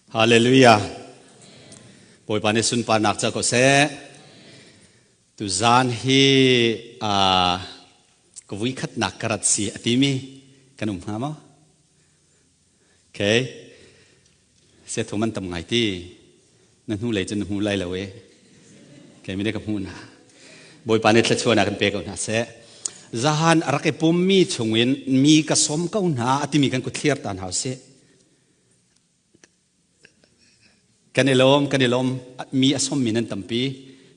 Hallelujah. Bawipa nih sunparnak ca ko seh. Tuzaan hi ka vui khatnak ka rat si a timi kan um hnga maw? Okay. Se thum an tam ngai ti. Na hnu lei cun na hmu lai lo e. Okay, mi nih ka hmuh hna. Bawipa nih thluachuahnak kan pe ko hna seh. Zahan a rak i pummi chungin mi ka sawm ko hna a timi kan kut thlir ta hna usih. Kan i lawm, kan i lawm. Mi a sawmmi nan tampi.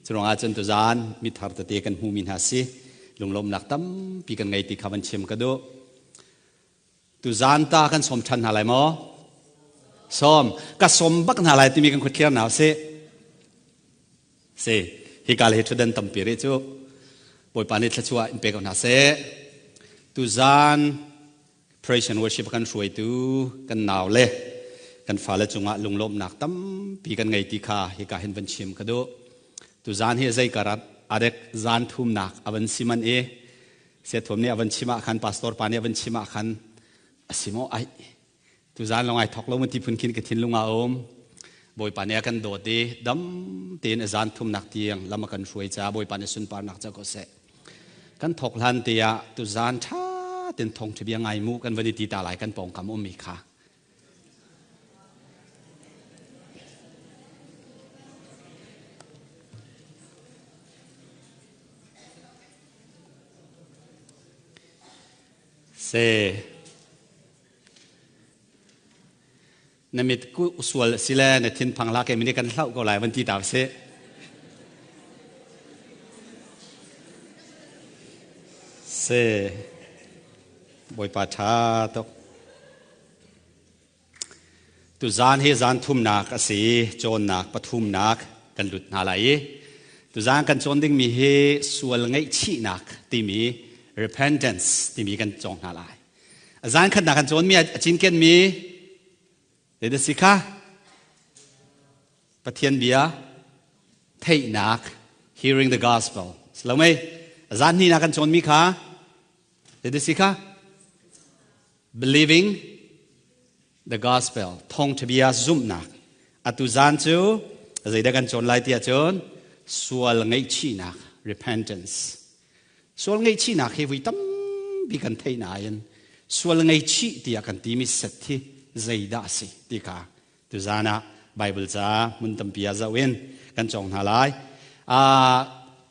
Cu ruangah cun tuzaan mithar tete kan hmumi hna si. Lunglawmnak tampi kan ngei ti kha van chim ka duh. Tuzaan ta kan sawm ṭhan hna lai maw? Sawm. Ka sawm bak hna lai timi kan khuthliar hna usih. Si. Hika le hi ṭhutdan tampi rih cu. Bawipa nih thluachuah in pe ko hna seh. Tuzaan Praise and worship kan hruaitu kan nau le kan fale cungah lunglawmhnak tampi kan ngei ti kha hika hin van chim ka duh. Tuzaan hi zei karat arek zan thumnak avan siman i sethuam nih avan chim ah khan pastor pa nih avan chim ah khan asimo ai tuzaan long ai thok lo mun ti phun khin ka thinlung ah um Bawipa nih a kan dawt i dam tein a zan thumnak tiang lam a kan hruai ca Bawipa nih sunparnak ca ko seh. Kan thok hlan te ah tuzaan ṭha ten thawngṭha bia ngai mu kan van i ti ta lai kan pawngkam ummi kha. Se na mit ku sual sile na thinphang hlah kei nih kan hlauh ko lai van ti ta sih. Se Bawipa ṭha tuk. Tu zan hi zan thumnak a si, cawnnak pathumnak kan lut hna lai i tuzan kan cawn dingmi hi sual ngaihchihnak timi repentance timi kan cawng hna lai. Zan khatnak kan cawnmi a cinkenmi zeidah si kha? Pathian bia theihnak hearing the gospel. Si lo mei? Zan hnihnak kan cawnmi kha zeidah si kha? Believing the gospel. Thawngṭha bia zumhnak. Atu zan cu zeidah kan cawn lai ti ahcun sual ngaihchihnak repentance. Sual ngaihchihnak hi vui tampi kan theih nain sual ngaihchih tiah kan timi set hi zeidah a si ti kha tuzan ah Bible ca hmun tampi ah zoh in kan cawng hna lai.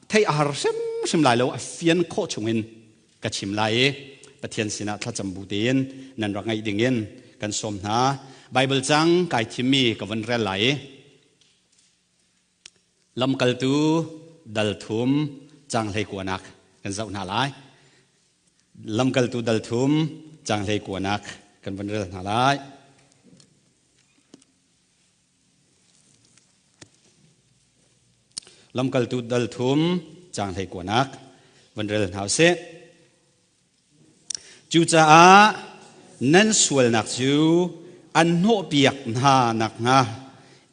Theih a har hrimhrim lai lo, a fian khawh chungin ka chim lai i Pathian sinah thlacam bu tein nan rak ngaih dingin kan sawm hna. Bible cang kai thimmi ka von rel lai i Lamkaltu dal thum cang hlei kuanak kan zoh hna lai. Lamkaltu dal thum cang hlei kuanak kan van rel hna lai. Lamkaltu dal thum cang hlei kuanak van rel hna usih. Cucaah nan sualnak cu an hnawhpiak hna nakhnga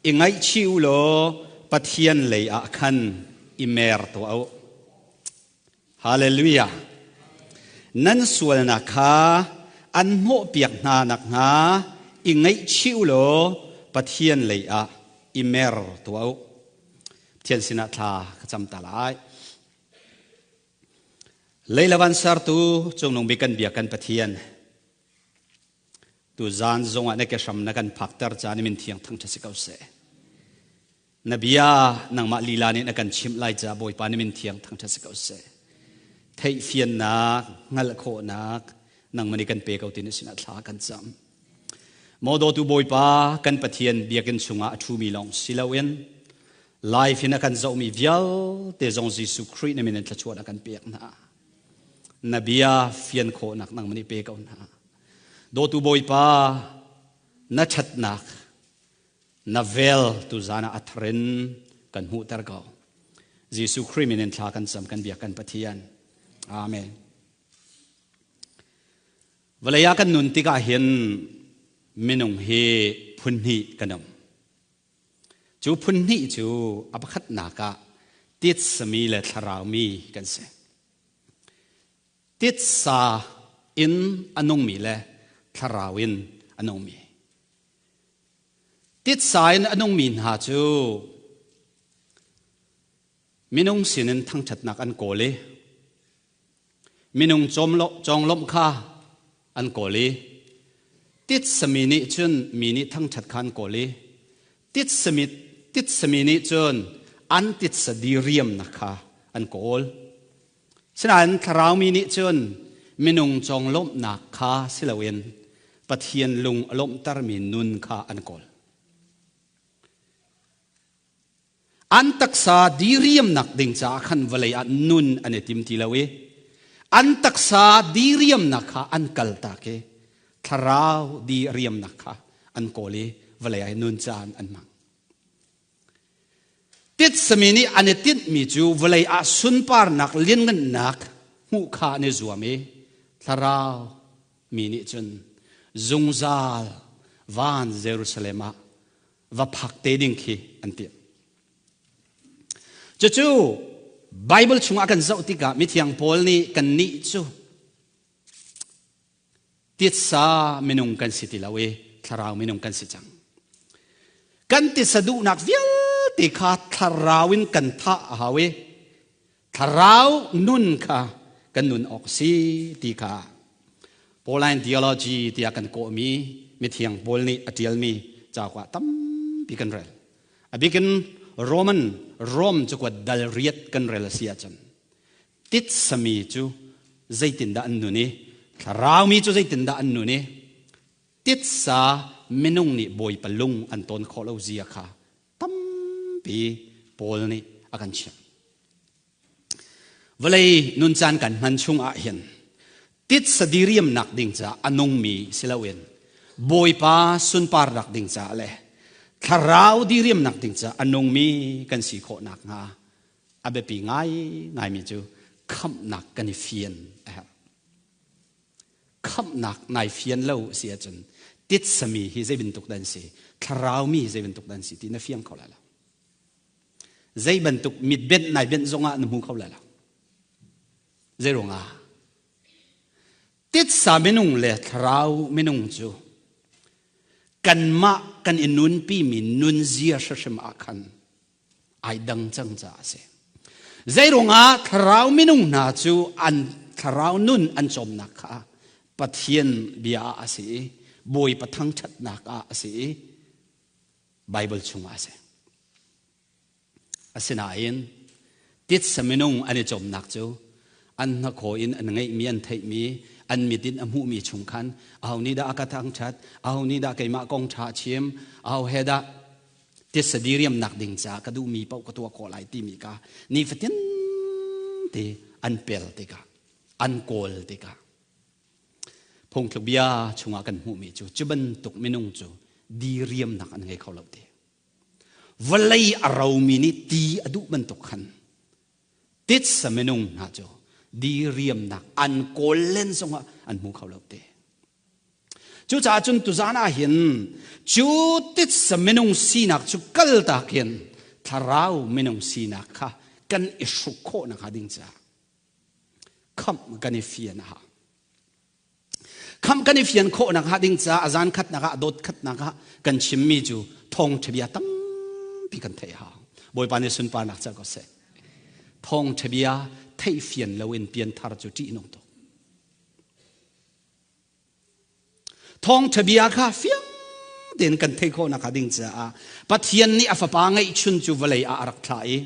i ngaihchih u law Pathian lei ah khan i mer tuah u. Hallelujah! Nan sualnak kha an hnawhpiak hna nakhnga i ngaihchih u law Pathian lei ah i mer tuah u. Pathian sinah thla ka cam ta lai. Leilavan sertu cungnung bik kan biak kan Pathian tu zan zongah na ke hram na kan phakter ca ni min thiang thangṭha si ko seh. Na bia nangmah lila nih na kan chimh lai ca Bawipa ni min thiang thangṭha si ko seh. Theihfiannak, hngalh khawhnak nangmah nih kan pe ko ti na sinah thla kan cam. Maw dawtu Bawipa kan Pathian biakinn chungah a ṭhumi lawng si loin live in a kan zohmi vialte zong Jesuh Khrih na min in thluachuah na kan pek hna. Na bia fian khawhnak nangmah nih pe ko hna. Dawtu Bawipa na ṭhatnak na vel tu zan ah a thar in kan hmuhter ko. Jesuh Khrih min in thla kan cam kan biak kan Pathian. Amen. Vawlei ah kan nun tikah hin minung hi phun hnih kan um. Cu phun hnih cu a pakhatnak ah titsami le thlaraumi kan si. Titsa in a nungmi le thlarau in a nungmi. Titsa in a nungmi hna cu minung sinin thangṭhatnak an kawl i minung cawnglawmh kha an kawl i titsami nih cun mi nih thangṭhat kha an kawl i titsami titsami nih cun an titsa diriamnak kha an kawl. Sinain thlarau mi nih cun minung cawnglawmhnak kha si loin Pathian lung a lawmhtermi nun kha an kawl. An taksa diriamnak ding caah khan vawlei ah nun an i tim ti lo i an taksa diriamnak kha an kaltak i thlarau diriamnak kha an kawl i vawlei ah nun caan an hmang. Titsami nih an i tinhmi cu vawlei ah sunparnak lianngannak hmuh kha an i zuam i thlarau mi nih cun zungzal van Jerusalem ah va phak te ding khi an timh. Cucu Bible chungah kan zoh tikah mithiang Paul nih kannih cu titsa minung kan si ti lo i thlarau minung kan si cang. Kan titsa duhnak vialte kha thlarau in kan thah a hau i thlarau nun kha kan nun awk si ti kha Pauline theology tiah kan kawhmi mithiang Paul nih a ṭialmi cauk ah tampi kan rel. A bikin Roman Rom cakuat dal riat kan rel a si ahcun titsami cu zeitindah an nun i thlaraumi cu zeitindah an nun i titsa minung nih Bawipa lung an tawn khawh lo zia kha tampi Paul nih a kan chimh. Vawlei nun caan kan hman chung ah hin titsa diriamnak ding caah a nungmi si loin Bawipa sunparnak ding caah le thlarau diriamnak ding caah a nungmi kan si khawh nakhnga a biapi ngaingaimi cu khamhnak kan i fian a herh. Khamhnak nai fian lo si ahcun titsami hi zei bantuk dah an si, thlaraumi hi zei bantuk dah an si ti na fiang kho lai lo. Zei bantuk mitbenh nai benh zongah na hmu kho lai lo. Zei ruangah? Titsa minung le thlarau minung cu kanmah kan i nunpimi nunzia hrimhrim ah khan ai dang cang caah a si. Zeiruangah thlarau minung hna cu an thlarau nun an cawmnak kha Pathian bia ah a si i Bawipa thangṭhatnak ah a si i Baibal chungah a si. Asinain titsa minung an i cawmnak cu an hnakhaw in an ngeihmi an theihmi an mit in a hmuhmi chung khan aho nih dah a ka thangṭhat aho nih dah keimah kong ṭha a chim aho he dah titsa diriamnak ding caah ka duhmi paoh ka tuah khawh lai timi kha nifatin te an pel tikah an kawl tikah phungthluk bia chungah kan hmuhmi cu cu bantuk minung cu diriamnak an ngei kho lo ti vawlei a romi nih ti a duh bantuk khan titsa minung hna cu diriamnak an kawl len zongah an hmu kho lo te Cucaah cun tuzaan ah hin cu titsa minung sinak cu kaltak in thlarau minung sinak kha kan i hruk khawh nakhnga ding caah khamh kan i fian a hau. Khamh kan i fian khawh nakhnga ding caah a zan khatnak ah a dawt khatnak ah kan chimmi cu thawngṭha bia tampi kan theih a hau. Bawipa nih sunparnak ca ko seh. Thawngṭha bia theih fian loin pianthar cu ṭihnung tuk. Thawngṭha bia kha fiang tein kan theih khawh nakhnga ding caah Pathian nih a Fapa ngeihchun cu vawlei ah a rak thlah i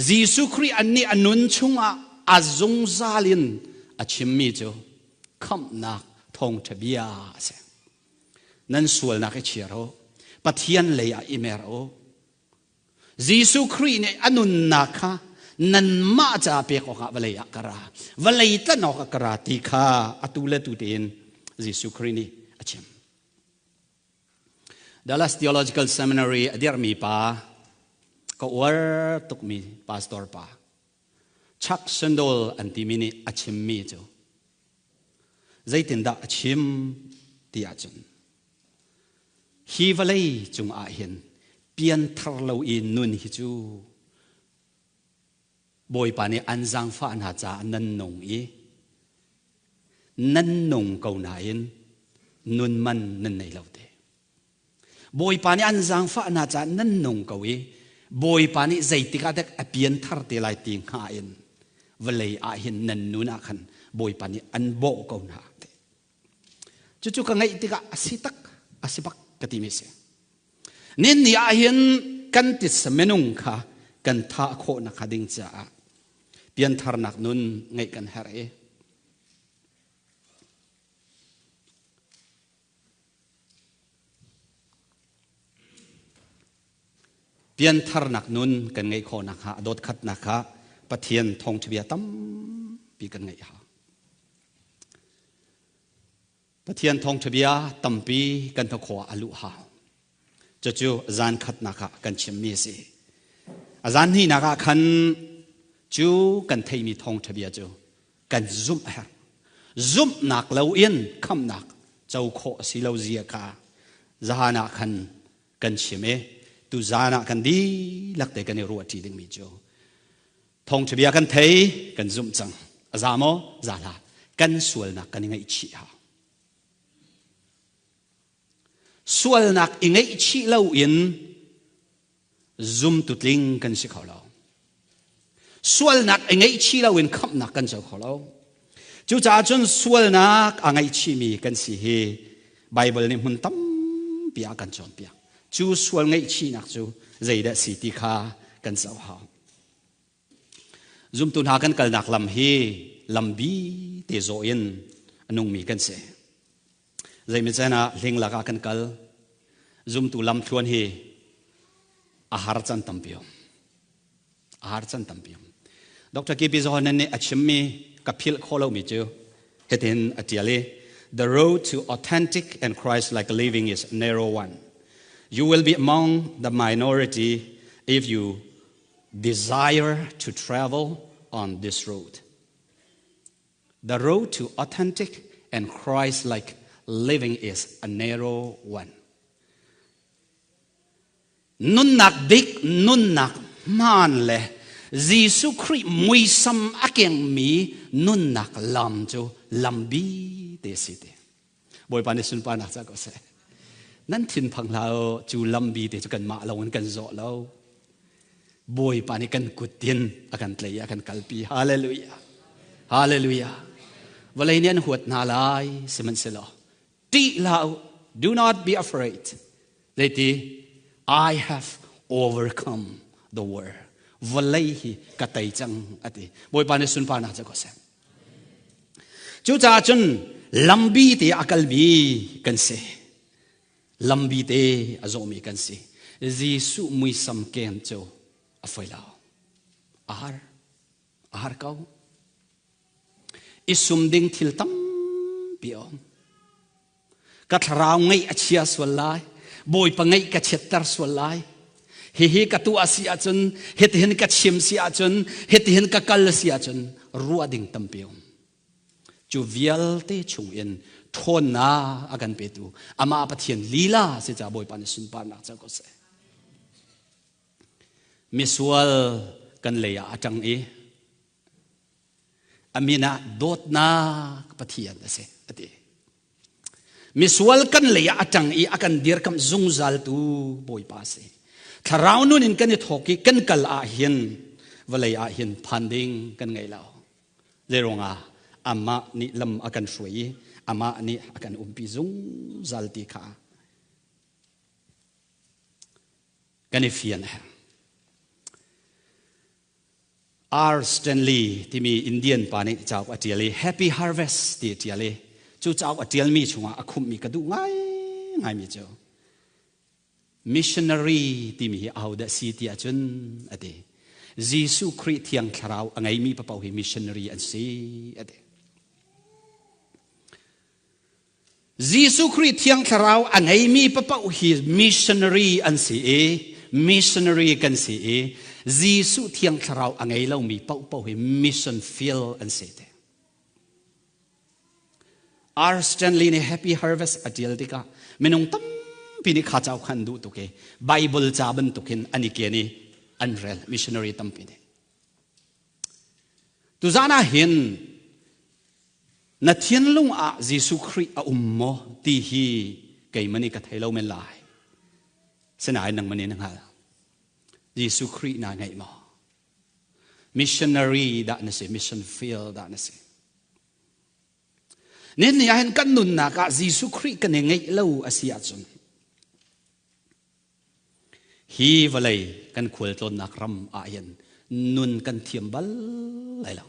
Jesuh Khrih an nih a nun chungah a zungzal in a chimmi cu khamhnak thawngṭha bia a si. Nan sualnak i chir u, Pathian lei ah i mer u. Jesuh Khrih nih a nunnak kha nanmah caah pek awkah vawlei ah ka ra. Vawlei tlanh awkah ka ra ti kha atu le tu tein Jesuh Khrih nih a chim. Dallas Theological Seminary a dirhmi pa, ka uar tukmi pastor pa, Chuck Swindoll an timi nih a chimmi cu zeitindah a chim ti ahcun Hi vawlei cungah hin pianthar lo i nun hi cu Bawipa nih an zaangfah hna caah nan nung i nan nung ko nain nun man nan nei lo te. Bawipa nih an zaangfah hna caah nan nung ko i Bawipa nih zeitik ah dek a pian thar te lai ti hnga in vawlei ah hin nan nun ah khan Bawipa nih an bawh ko hna. Cucu ka ngaih tikah a si tak, a si bak ka timi a si. Nin ni ah hin kan titsa minung kha kan thah khawh nakhnga ding caah piantharnak nun ngeih kan herh i Piantharnak nun kan ngeih khawh nakhnga a dawtkhatnak kha Pathian thawngṭhabia tampi kan ngeih hau. Pathian thawngṭhabia tampi kan hnakhaw ah a luh hau. Cucu zan khatnak ah kan chimmi a si. A zan hnihnak ah khan cu kan theihmi thawngṭhabia cu kan zumh a herh. Zumhnak loin khamhnak co khawh a si lo zia kha zahan ah khan kan chim i tuzaan ah kan dihlak te kan i ruahṭi dingmi cu thawngṭha bia kan thei kan zumh cang a za maw za hlah kan sualnak kan i ngaihchih hau sualnak i ngaihchih loin zumtu tling kan si kho lo sualnak i ngaihchih loin khamhnak kan co kho lo cucaah cun sualnak a ngaihchihmi kan si hi Baibal nih hmun tampi ah kan cawnpiak cu sual ngaihchihnak cu zeidah si ti kha kan zoh hau zumtu hna kan kalnak lam hi lambi te zawh in a nungmi kan si Zeimacen ah hling lakah kan kal. Zumtu lamthluan hi a har can tampi um. A har can tampi um. Dr. K.P. Zohanan nih a chimmi ka philh khawh lomi cu hitin a tial i The road to authentic and Christ-like living is a narrow one. You will be among the minority if you desire to travel on this road. The road to authentic and Christ-like living is a narrow one. Nunnak dik, nunnak hmaan le Jesuh Khrih muisam a kengmi nunnak lam cu lambi te si te. Bawipa nih sunparnak ca ko seh. Nan thinphang hlah u, cu lambi te cu kanmah lo in kan zawh lo. Bawipa nih kan kutin a kan tlei a kan kalpi. Hallelujah. Hallelujah. Vawlei nih an huat hna lai, sihmanhsehlaw ṭih hlah u. Do not be afraid. Zeiti I have overcome the world. Vawlei hi ka tei cang ati. Bawipa nih sunparnak ca ko seh. Cucaah cun lambi te a kalmi kan si. Lambi te a zawhmi kan si. Jesuh muisam ken cu a foi lo. A har. A har ko. I sum ding thil tampi a um. Ka thlarau ngeih a chia sual lai. Bawipa ngeih ka chiatter sual lai. Hihi ka tuah si ahcun, hitihin ka chim si ahcun, hitihin ka kal si ahcun ruah ding tampi um. Cu vialte chung in ṭhawnnak a kan petu amah Pathian lila si ca Bawipa nih sunparnak co ko seh. Misual kan lei ah a ṭang i a min ah dawtnak Pathian a si a ti. Misual kan lei ah a ṭang i a kan dirkamh zungzaltu Bawipa a si. Thlarau nun in kan i thawk i kan kal ah hin vawlei ah hin phan ding kan ngei lo. Zeiruangah amah nih lam a kan hruai i amah nih a kan umpi zungzal ti kha kan i fian a herh. R. Stanley timi Indian pa nih cauk a ṭial i Happy Harvest ti a ṭial i cu cauk a ṭialmi chungah a khumhmi ka duh ngaingaimi cu missionary timi hi ahodah si ti ahcun a ti. Jesuh Khrih Thiang Thlarau a ngeimi paoh hi missionary an si a ti. Jesuh Khrih Thiang Thlarau a ngeimi paoh hi missionary an si i missionary kan si i Jesuh Thiang Thlarau a ngei lomi paohpaoh hi mission field an si te. R. Stanley nih Happy Harvest a ṭial tikah minung tampi nih kha cauk kha an duh tuk i Bible ca bantukin an i ken i an rel missionary tampi nih. Tuzaan ah hin Na thinlung ah Jesuh Khrih a um maw ti hi keimah nih ka thei lo men lai. Sinain nangmah nih na hngalh. Jesuh Khrih naa ngeih maw? Missionary dah na si, mission field dah na si. Nin ni ahhin kan nunnak ah Jesuh Khrih kan i ngeih lo a si ahcun hi vawlei kan khualtlawnnak ram ah hin nun kan thiam bal lai lo.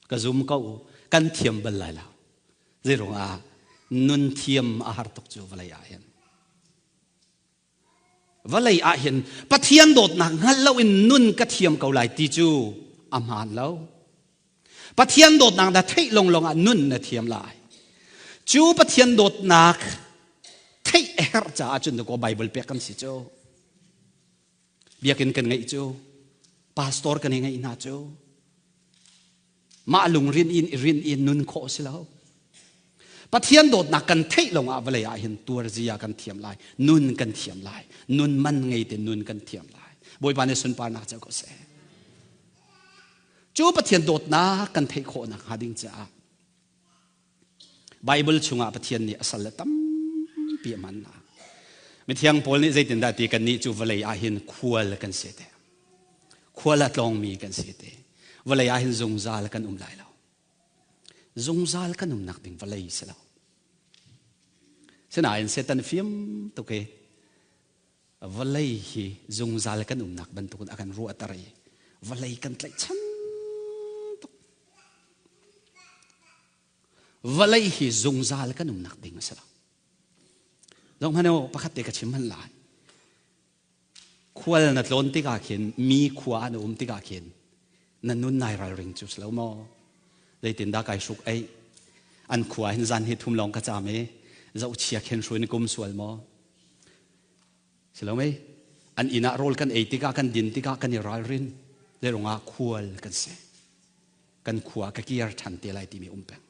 Ka zum ko kan thiam bal lai lo. Zeiruang ah nun thiam a har tuk cu vawlei ah hin. Vawlei ah hin Pathian dawtnak hngal loin nun ka thiam ko lai ti cu a hmaan lo. Pathian dawtnak na theih longlong ah nun na thiam lai. Cu Pathian dawtnak theih a herh caah cun ko Bible pek kan si cu. Biakinn kan ngeih cu. Pastor kan i ngeih hna cu. Mah lungrin in rin in nun khawh si lo. Pathian dawtnak kan theih lawng ah vawlei ah hin tuarzia kan thiam lai, nun kan thiam lai, nun man ngei te nun kan thiam lai. Bawipa nih sunparnak co ko seh. Cu Pathian dawtnak kan theih khawh nakhnga ding caah Bible chungah Pathian nih a sal le tampi a hman hna. Mithiang Paul nih zeitindah ti kannih cu vawlei ah hin khual kan si te. Khual a tlawngmi kan si te. Vawlei ah hin zungzal kan um lai lo. Zungzal kan umnak ding vawlei si lo. Sinain Satan fim tuk i vawlei hi zungzal kan umnak bantukin a kan ruahter i vawlei kan tlaihchan tuk. Vawlei hi zungzal kan umnak ding a si lo. Zong hmanh u, pakhat te ka chim hman lai. Khual na tlawn tikah khin mi khua na um tikah khin na nun nai ralring cu si lo maw? Zeitindah kai hruk ei? An khua hin zan hi thum lawng ka caam i zohchia khin hruin kum sual maw? Si lo mei? An inn ah rawl kan ei tikah kan din tikah kan i ralrin. Zeirungah khual kan si. Kan khua ka kir ṭhan te lai timi um peng.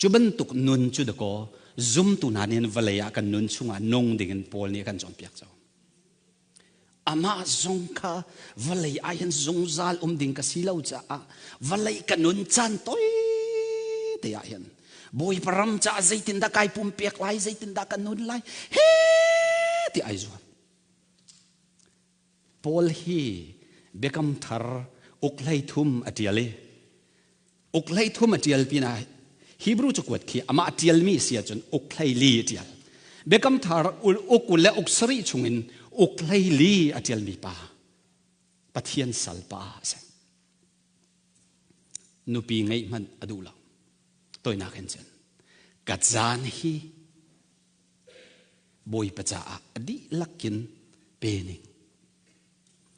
Cu bantuk nun cu dakaw zumtu hna nih vawlei ah kan nun chungah nung dingin Paul nih a kan cawnpiak cang. Amah zong kha vawlei ah hin zungzal um ding ka si lo caah vawlei ka nun caan toi te ah hin Bawipa ram caah zeitindah kai pumpek lai, zeitindah ka nun lai, he ti ai zuam. Paul hi Biakam Thar uk hlei thum a ṭial i uk hlei thum a ṭial pinah Hebrew cakuat khi amah a ṭialmi si ahcun uk hlei li a ṭial. Biakam Thar uk 20 le uk sarih chungin uk hlei li a ṭialmi pa Pathian salpa a si. Nupi ngeih hmanh a duh lo. Toinak hin cun ka caan hi Bawipa caah a dihlak in pe ning.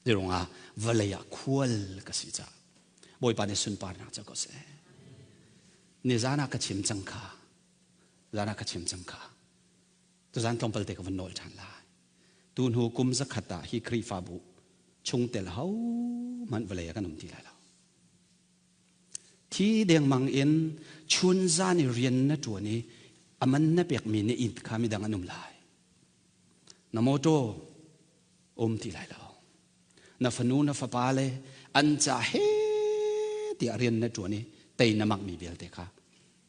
Zirungah vawlei ah khual ka si caah Bawipa nih sunparnak cu ko seh. Nizan ah ka chim cang kha. Zan ah ka chim cang kha. Tuzan tlawmpal te ka van nawl ṭhan lai. Tu hnu kum zakhat ah hi Khrihfabu chungtel ho hmanh vawlei ah kan um ti lai lo. Thi dengmang in chunzan i rian na ṭuan i a man na pekmi na inn kha midang an um lai. Na mawṭaw um ti lai lo. Na fanu na fapa le an ca he tiah rian na ṭuan i tei na makmi vialte kha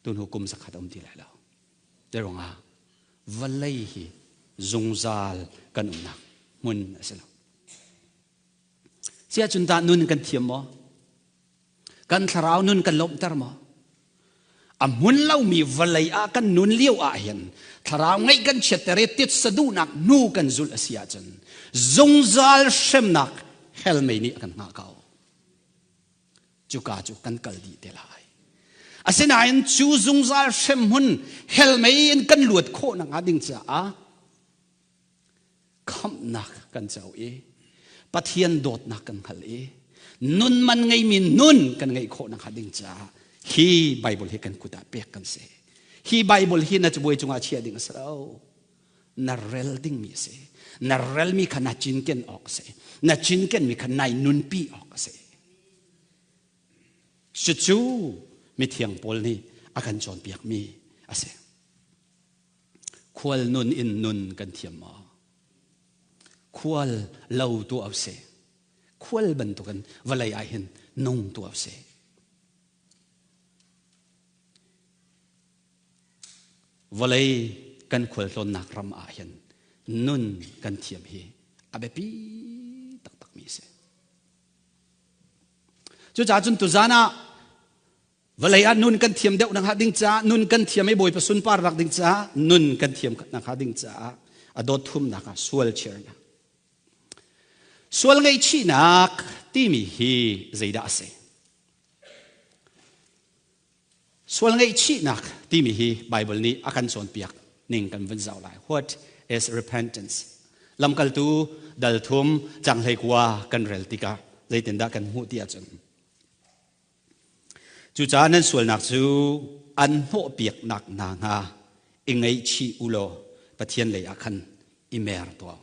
tuhnu kum zakhat um ti lai lo. Te ruangah vawlei hi zungzal kan umnak hmun a si lo. Siahcun tah nun kan thiam maw? Kan thlarau nun kan lawmhter maw? A hmun lomi vawlei ah kan nun lio ah hin thlarau ngeih kan chiatter i titsa duhnak hnu kan zulh a si ahcun zungzal hremnak hell mei nih a kan hngah ko. Cuka cu kan kal dih te lai. Asinain cu zungzal hremhmun hell mei in kan luat khawh nakhnga ding caah khamhnak kan co i Pathian dawtnak kan hngal i nun man ngeimi nun kan ngeih khawh nakhnga ding caah hi Bible hi kan kut ah pek kan si. Hi Bible hi na cabuai cungah chiah ding a si lo. Na rel dingmi a si. Na relmi kha na cinken awk a si. Na cinkenmi kha nai nunpi awk a si. Cucu mithiang Paul nih a kan cawnpiakmi a si. Khual nun in nun kan thiam maw? Khual lo tuah usih. Khual bantukin vawlei ah hin nung tuah usih. Vawlei Kan khualtlawnnak ram ah hin nun kan thiam hi a biapi taktakmi a si. Cucaah cun tuzan ah vawlei ah nun kan thiam deuh nak ding caah nun kan thiam i Bawipa sunparnak ding caah nun kan thiam nak ding caah a dawt thumnak ah sual chirnak. Sual ngaihchihnak timi hi zeidah a si? Sual ngaihchihnak timi hi Bible nih a kan cawnpiak ning kan vun zoh lai. What is repentance? Lamkaltu dal thum cang hlei kua kan rel tikah zeitindah kan hmuh ti ahcun cucaah nan sualnak cu an hnawhpiaknak hna hnga i ngaihchih u law Pathian lei ah khan i mer tuah.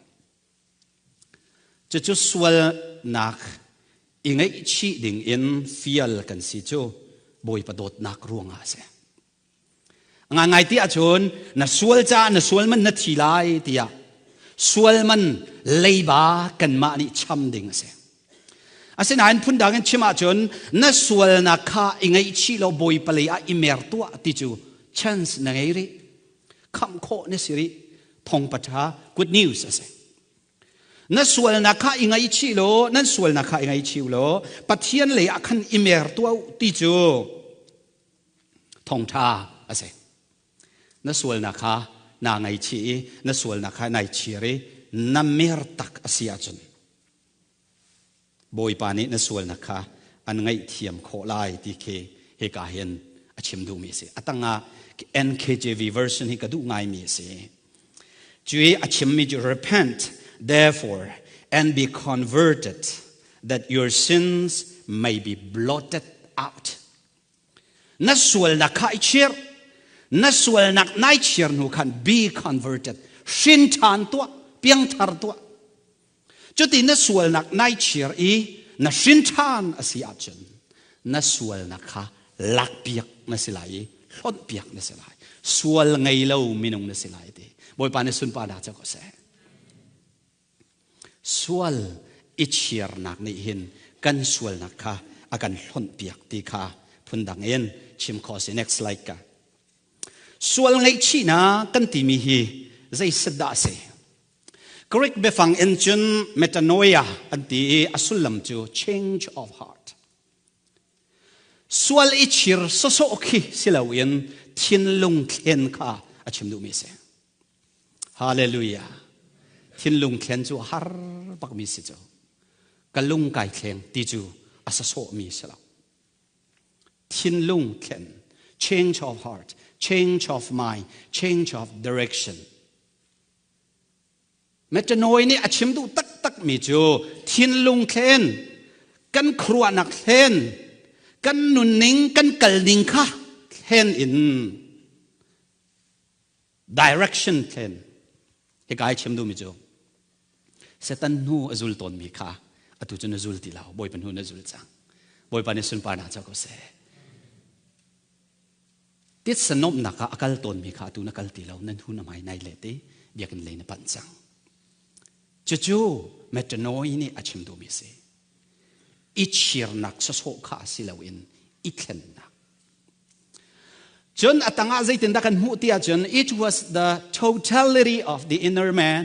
Cucu sualnak i ngaihchih dingin fial kan si cu Bawipa dawtnak ruangah a si. Ngaingai ti ahcun na sual caah na sual man na thi lai tiah sual man leiba kanmah nih cham ding a si. Asinain phundang in chim ahcun na sualnak kha i ngaihchih law Bawipa lei ah i mer tuah ti cu chance na ngei rih. Khamh khawh na si rih. Thawngpatha good news a si. Na sualnak kha i ngaihchih law nan sualnak kha i ngaihchih law Pathian lei ah khan i mer tuah ti cu thawngṭha a si. Na sualnak kha naa ngaihchih i na sualnak kha nai chir i na mer tak a si ahcun Bawipa nih na sualnak kha an ngaihthiam khawh lai ti khi hika hin a chim duhmi a si. A tangah NKJV version hi ka duh ngaimi a si. Cu i a chimmi cu repent therefore and be converted that your sins may be blotted out. Na sualnak kha i chir. Na sualnak nai chir hnu khan be converted. Hrin ṭhan tuah, piangthar tuah. Cuti na sualnak nai chir i na hrin ṭhan a si ahcun na sualnak kha lakpiak na si lai i hlonhpiak na si lai. Sual ngei lo minung na si lai ti. Bawipa nih sunparnak cu ko seh. Sual i chirnak nih hin kan sualnak kha a kan hlonhpiak ti kha phundang in chim khawh si. Next slide ka. Sual ngaihchihnak kan timi hi zei set dah a si? Greek biafang in cun metanoia an ti i a sullam cu change of heart. Sual i chir sawsawh khi si loin thinlung thlen kha a chim duhmi a si. Hallelujah. Thinlung thlen cu a har bakmi si cu. Ka lung kai thleng ti cu a sasawhmi si lo. Thinlung thlen, change of heart, change of mind, change of direction. Metanoia nih a chim duh taktakmi cu thinlung thlen, kan khuaruahnak thlen, kan nunning, kan kalning kha thlen in direction thlen. Hika i chim duhmi cu Satan hnu a zul tawnmi kha atu cu na zul ti lo, Bawipa hnu na zul cang. Bawipa nih sunparnak co ko seh. Titsa nuamhnak ah a kal tawnmi kha atu na kal ti lo, nan hun a hmai nai le ti biakinn lei na panh cang. Cucu metanoia nih a chim duhmi a si. I chirnak sawsawh kha si loin i thlennak. Cun a tangah zeitindah kan hmuh ti ahcun it was the totality of the inner man,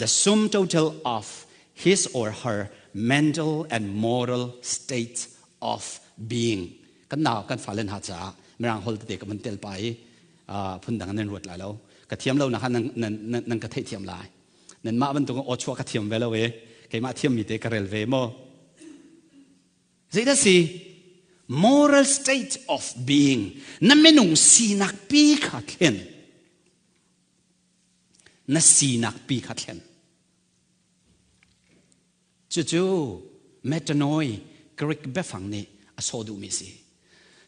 the sum total of his or her mental and moral state of being. Kan nau kan fale hna caah mirang holh tete ka van tel pa i phundang nan ruat lai lo ka thiam lo nak nan nan nan ka theihthiam lai nan mah bantuk aw chuah ka thiam ve lo e keimah thiammi te ka rel ve maw zeidah si moral state of being na minung sinak pi kha thlen na sinak pi kha thlen Cucu metanoia Greek biafang nih a sawh duhmi a si.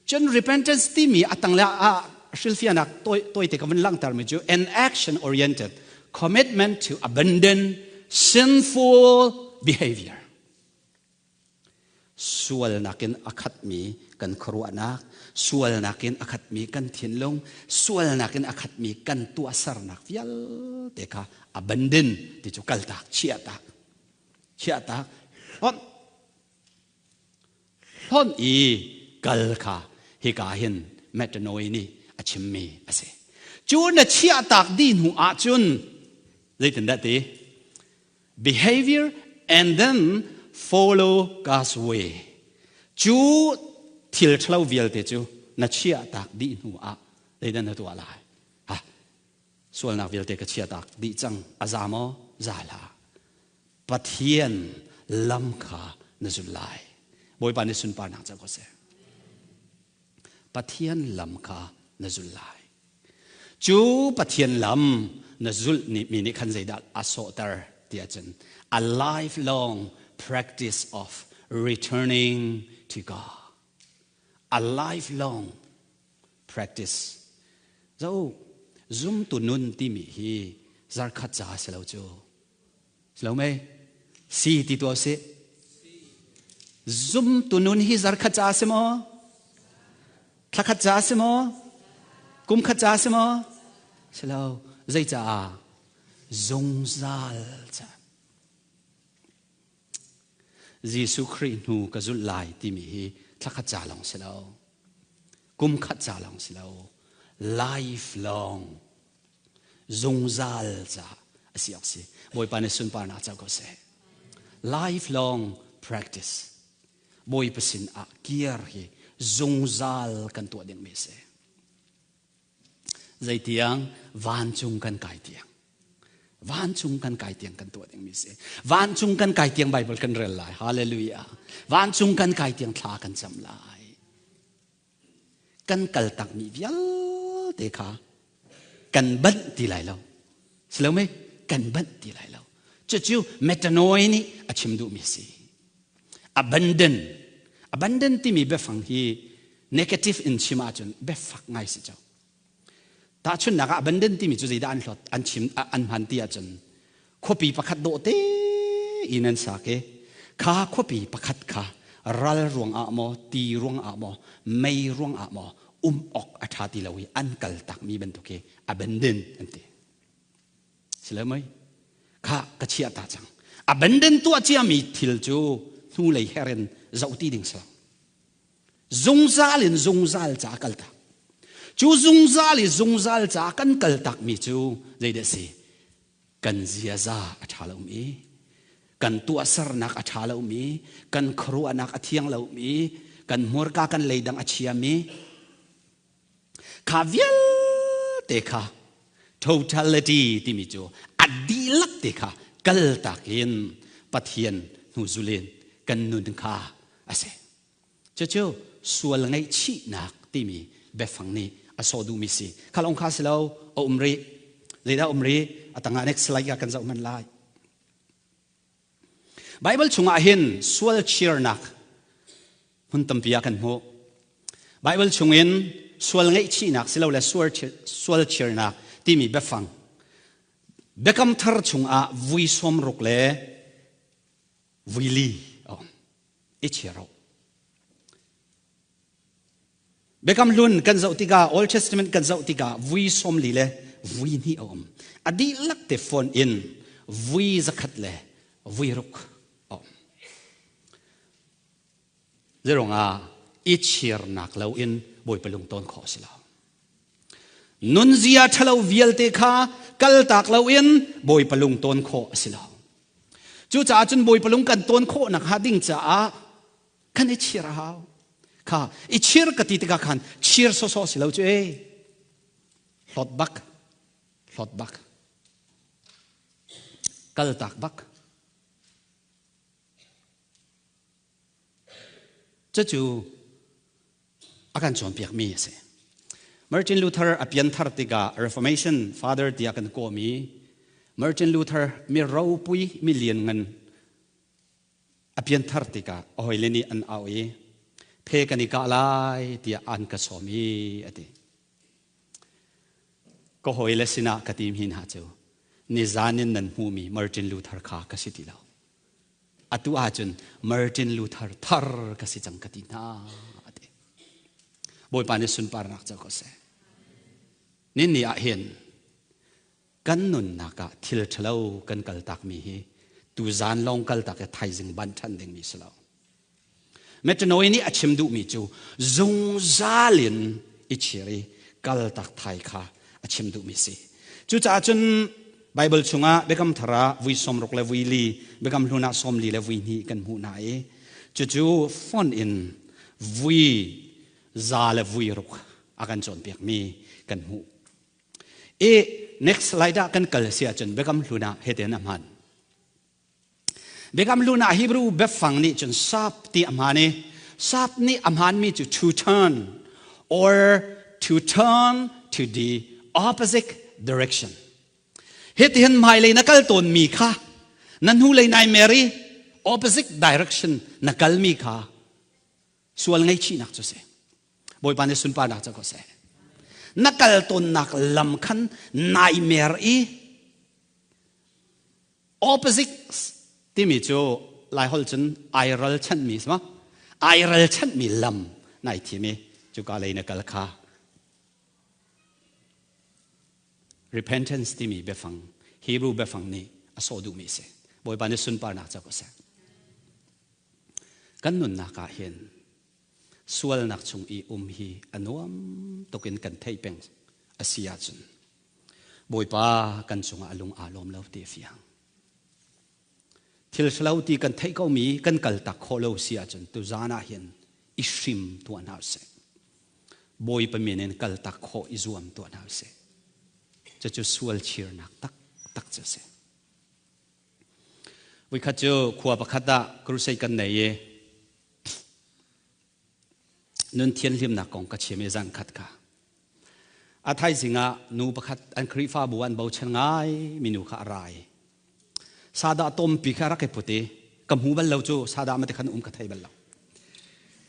Cun repentance timi a tangle ah hrilhfiahnak tawite ka vun langhtermi cu an action oriented commitment to abandon sinful behavior. Sualnak in a khatmi kan khuaruahnak, sualnak in a khatmi kan thinlung, sualnak in a khatmi kan tuahsernak vialte kha abandon ti cu kaltak, chiahtak. Chiahtak, hlonh. Hlonh i kal kha hika hin metanoia nih a chimmi a si. Cu na chiahtak dih hnu ahcun zeitindah ti? Behavior and then follow God's way. Cu thil ṭhalo vialte cu na chiahtak dih hnu ah zeidah na tuah lai? Ha, sualnak vialte ka chiahtak dih cang. A za maw? Za hlah. Pathian lam kha na zul lai. Bawipa nih sunparnak co ko seh. Pathian lam kha na zul lai. Cu Pathian lam na zulh nih mi nih khan zeidah a sawhter ti ahcun a lifelong practice of returning to God. A lifelong practice. Zo zumtu nun timi hi zarkhat ca si lo cu. Si lo mei? Si ti tuah sih. Zumtu nun hi zarkhat ca si maw? Thlakhat ca si maw? Kum khat ca si maw? Si lo. Zei caah? Zungzal ca. Jesuh Khrih hnu ka zulh lai timi hi thlakhat ca lawng si lo. Kum khat ca lawng si lo. Lifelong zungzal ca a si awk si. Bawipa nih sunparnak co ko seh. Lifelong practice. Bawipa sin ah kir hi zungzal kan tuah dingmi a si. Zeitiang vancung kan kai tiang. Vancung kan kai tiang kan tuah dingmi si. Vancung kan kai tiang Bible kan rel lai. Hallelujah. Vancung kan kai tiang thla kan cam lai. Kan kal takmi vialte kha kan banh ti lai lo. Si lo mei? Kan banh ti lai lo. Cucu metanoia nih a chim duhmi a si. Abandon. Abandon timi biafang hi negative in chim ahcun biafak ngai si cang. Tahchunhnak ah abandon timi cu zeidah an hlawt an chim an hman ti ahcun khuapi pakhat dawh te in an sak i kha khuapi pakhat kha ral ruang ah maw ti ruang ah maw mei ruang ah maw um awk a ṭha ti lo i an kal takmi bantuk hi abandon an ti. Si lo mei? Kha ka chiah ta cang. Abandon tuah ciami thil cu hnulei her in zoh ti ding si lo. Zungzal in zungzal ca kal tak. Cu zungzal i zungzal ca kan kal takmi cu zeidah si? Kan ziaza a ṭha lomi, kan tuahsernak a ṭha lomi, kan khuaruahnak a thiang lomi, kan hmurka kan leidang a chiami, kha vialte kha totality timi cu a dihlak te kha kaltak in Pathian hnu zulin kan nun kha a si. Cucu sual ngaihchihnak timi biafang nih a sawh duhmi si. Kha lawng kha si lo, a um rih. Zeidah um rih? A tangah next slide ah kan zoh hmanh lai. Bible chungah hin sual chirnak hmun tampi ah kan hmuh. Bible chungin sual ngaihchihnak silole sual chirnak timi biafang Biakam thar chungah vui sawmruk le vui li a um. I chir Biakam hlun kan zoh tikah Old Testament kan zoh tikah vui 40 le vui hnih a um. A dihlak te phone in vui zakhat le vui ruk a um. Zeirungah i chirnak loin Bawipa lungtawn khawh a si lo. Nunzia ṭhalo vialte kha kaltak loin Bawipa lungtawn khawh a si lo. Cucaah cun Bawipa lung kan tawn khawh nakhnga ding caah kan i chir a hau. Kha i chir ka ti tikah khan chir sawsawh si lo cu ee. Hlawt bak. Hlawt bak. Kaltak bak. Cucu a kan cawnpiakmi a si. Martin Luther a pianthar tikah Reformation Father tiah kan kawhmi Martin Luther mi ropui mi lianngan a pianthar tikah a hawile nih an au i phe kan i kah lai tiah an ka sawm i a ti. Ka hawile sinah ka ti mi hna cu nizan in nan hmuhmi Martin Luther kha ka si ti lo. Atu ahcun Martin Luther thar ka si cang ka ti hna a ti. Bawipa nih sunparnak co ko seh. Nin ni ah hin kan nunnak ah thil ṭhalo kan kaltakmi hi tuzan lawng kaltak i thaizing ban ṭhan dingmi si lo. Metanoia nih a chim duhmi cu zungzal in i chir i kaltak thai kha. a chim duhmi si. Cucaah cun Bible chungah Biakam Thar ah vui 60 le vui li, Biakam Hlun ah 40 le vui hnih kan hmuh hna i cucu font in vui za le vui ruk a kan cawnpiakmi kan hmuh. I next slide ah kan kal si ahcun Biakam Hlun ah hitin a hman. Biakam Hlun ah Hebrew biafang nih cun sap ti a hmaan i sap nih a hmaanmi cu to turn or to turn to the opposite direction. Hitihin hmailei na kal tawnmi kha na hnulei nai mer i opposite direction na kalmi kha sual ngaihchihnak cu si. Bawipa nih sunparnak cu ko seh. Na kal tawnnak lam khan nai mer i Opposite timi cu Laiholh cun ai ralchanhmi si ma? Ai ralchanhmi lam nai thim i cuka lei na kal kha repentance timi biafang Hebrew biafang nih a sawh duhmi a si. Bawipa nih sunparnak ca ko seh. Kan nunnak ah hin sualnak chung i um hi a nuam tuk in kan theih peng a si ahcun Bawipa kan cungah a lung aa lawm lo ti a fiang. Thil ṭhalo ti kan theih komi kan kaltak khawh lo si ahcun tuzaan ah hin i hrim tuah hna usih. Bawipa min in kaltak khawh i zuam tuah hna usih. Cucu sual chirnak taktak cu a si. Voikhat cu khua pakhat ah crusade kan nei i nun thianhlimnak kong ka chim i zan khat kha a thaizing ah nu pakhat an Khrihfabu an bochan ngai minu kha a ra i sadah tompi kha rak i put i ka hmu bal lo cu sadah mate khan um ka thei bal lo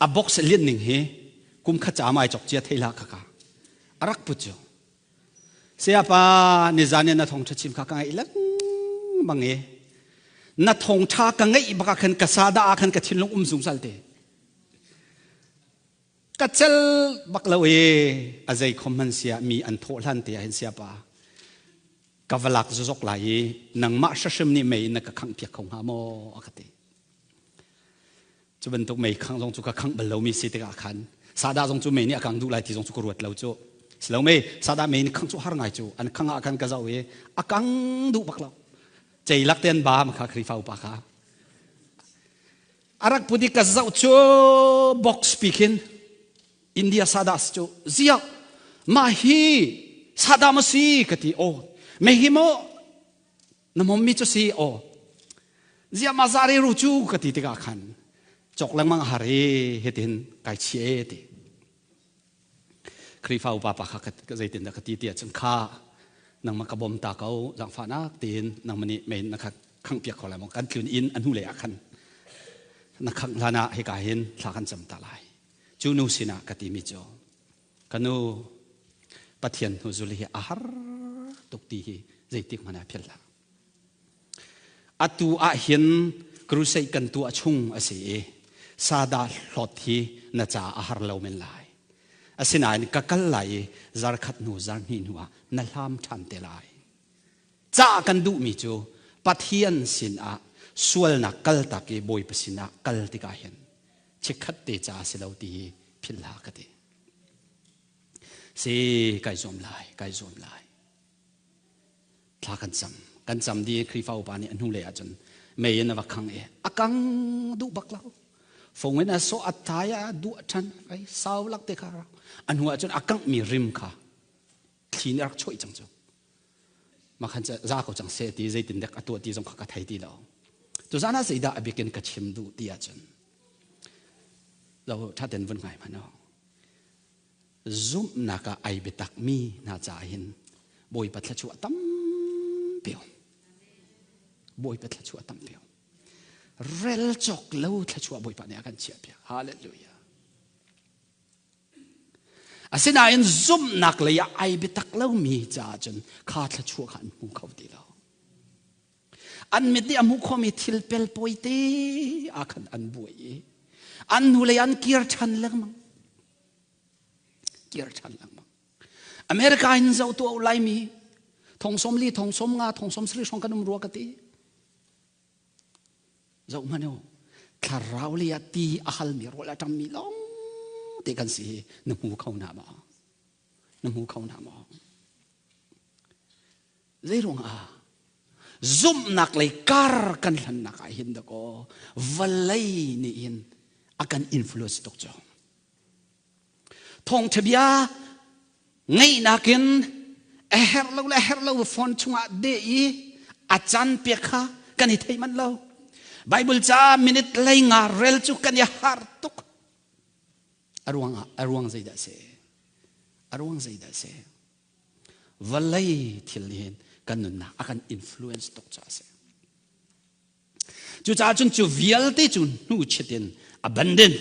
a box lian ning hi kum khat ca mai chok chia thei la kha ka a rak put cu Sayapa nizan in na thawngṭha chim kha ka ngaih lengmang i na thawngṭha ka ngaih bak ah khan ka sadah ah khan ka thinlung um zungzal te. Ka cel bak lo i a zei khom hman sia mi an thawh hlan te ah hin siapa ka va lak zozok lai i nangmah hrim nih mei in na ka khangh piak kho hnga maw a ka ti. Cu bantuk mei khangh zong cu ka khangh bal lomi si tikah khan sadah zong cu mei nih a kang duh lai ti zong cu ka ruat lo cu. Silo mei sadah mei nih khangh cu har ngai cu an khangh ah khan ka zoh i a kang duh bak lo. Ceilak te an ba ma kha Khrihfa upa kha. A rak put i ka zoh cu box pi khin India sadah si cu ziah mah hi sadah ma si ka ti aw mei hi maw na mommi cu si aw ziah ma zare ru cu ka ti tikah khan cawk lengmang har i hitin kai chia e ti Khrihfa upa pa kha zeitin dah ka ti ti ahcun kha nangmah ka bawm ta ko zaangfahnak tiin nangmah nih mei na kha khangh piak kho lai maw kan tlun inn a hnu lei ah khan na khangh hlan ah hika hin thla kan cam ta lai cu nu sinah ka timi cu ka nu Pathian hnu zul hi a har tuk ti hi zeitik hmanh ah philh hlah Atu ahhin crusade kan tuah chung a si i sadah hlawt hi na ca a har lo men lai. Asinain ka kal lai i zarkhat hnu zarhnih hnu ah na hlam ṭhan te lai. Ca kan duhmi cu Pathian sinah sualnak kaltak i Bawipa sinah kal tikah hin chikkhat te ca a si lo ti hi philh hlah ka ti. Si kai zuam lai, kai zuam lai. Thla kan cam. Kan cam dih i Khrihfa upa nih a hnulei ahcun mei in a va khang i a kang duh bak lo. Fung in a sawh a thai a duah ṭhan ai sau lak te kha a hnu ahcun a kanghmi rim kha thli nih a rak chawih cang cu. Mah khan za ko cang seh ti zeitin dek a tuah ti zong kha ka thei ti lo. Tuzan ah zeidah a bikin ka chim duh ti ahcun lo ṭhaten vun ngai hmanh u. Zumhnak ah ai biatakmi hna caah hin Bawipa thluachuah tampi um. Bawipa thluachuah tampi um. Rel cawk lo thluachuah Bawipa nih a kan chiahpiak. Hallelujah. Asinain zumhnak lei ah ai biatak lomi caah cun kha thluachuah kha an hmu kho ti lo. An mit nih a hmuh khawhmi thil pelpawi te ah khan an buai i an hnulei an kir ṭhan lengmang. Kir ṭhan lengmang. America in zoh tuah u Laimi thong sawm li, thong sawm nga, thong sawm sarih hrawng kan um rua ka ti. Zoh hmanh u, thlarau lei ah ti a halmi rawl a ṭammi lawng te kan si hi na hmu kho hna maw? Na hmu kho hna maw? Zei ruangah? Zumhnak lei kar kan hlannak ah hin dakaw vawlei nih hin a kan influence tuk cu. Thawngṭha bia ngeihnak in a herh lo le herh lo phone chungah deh i a can pek kha kan i thei manh lo. Bible ca minute lei nga rel cu kan i har tuk. A ruang a ruang zeidah si? A ruang zeidah si? Vawlei thil nih hin kan nunnak a kan influence tuk caah a si. Cucaah cun cu vialte cu hnu chit in abandon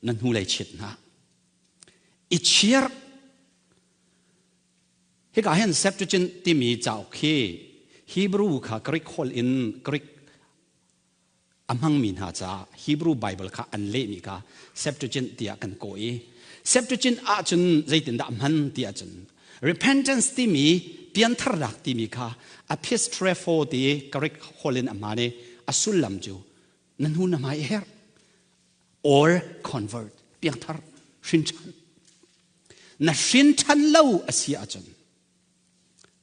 na hnulei chit hna. I chir. Hika hin Septuagint timi cauk hi Hebrew kha Greek holh in Greek a hmangmi hna caah Hebrew Bible kha an lehmi kha Septuagint tiah kan kawh i Septuagint ahcun zeitindah hman ti ahcun repentance timi piantharnak timi kha epistrepho ti Greek holh in a hman i a sullam cu na hnu na hmai herh or convert piangthar hrin ṭhan na hrin ṭhan lo a si ahcun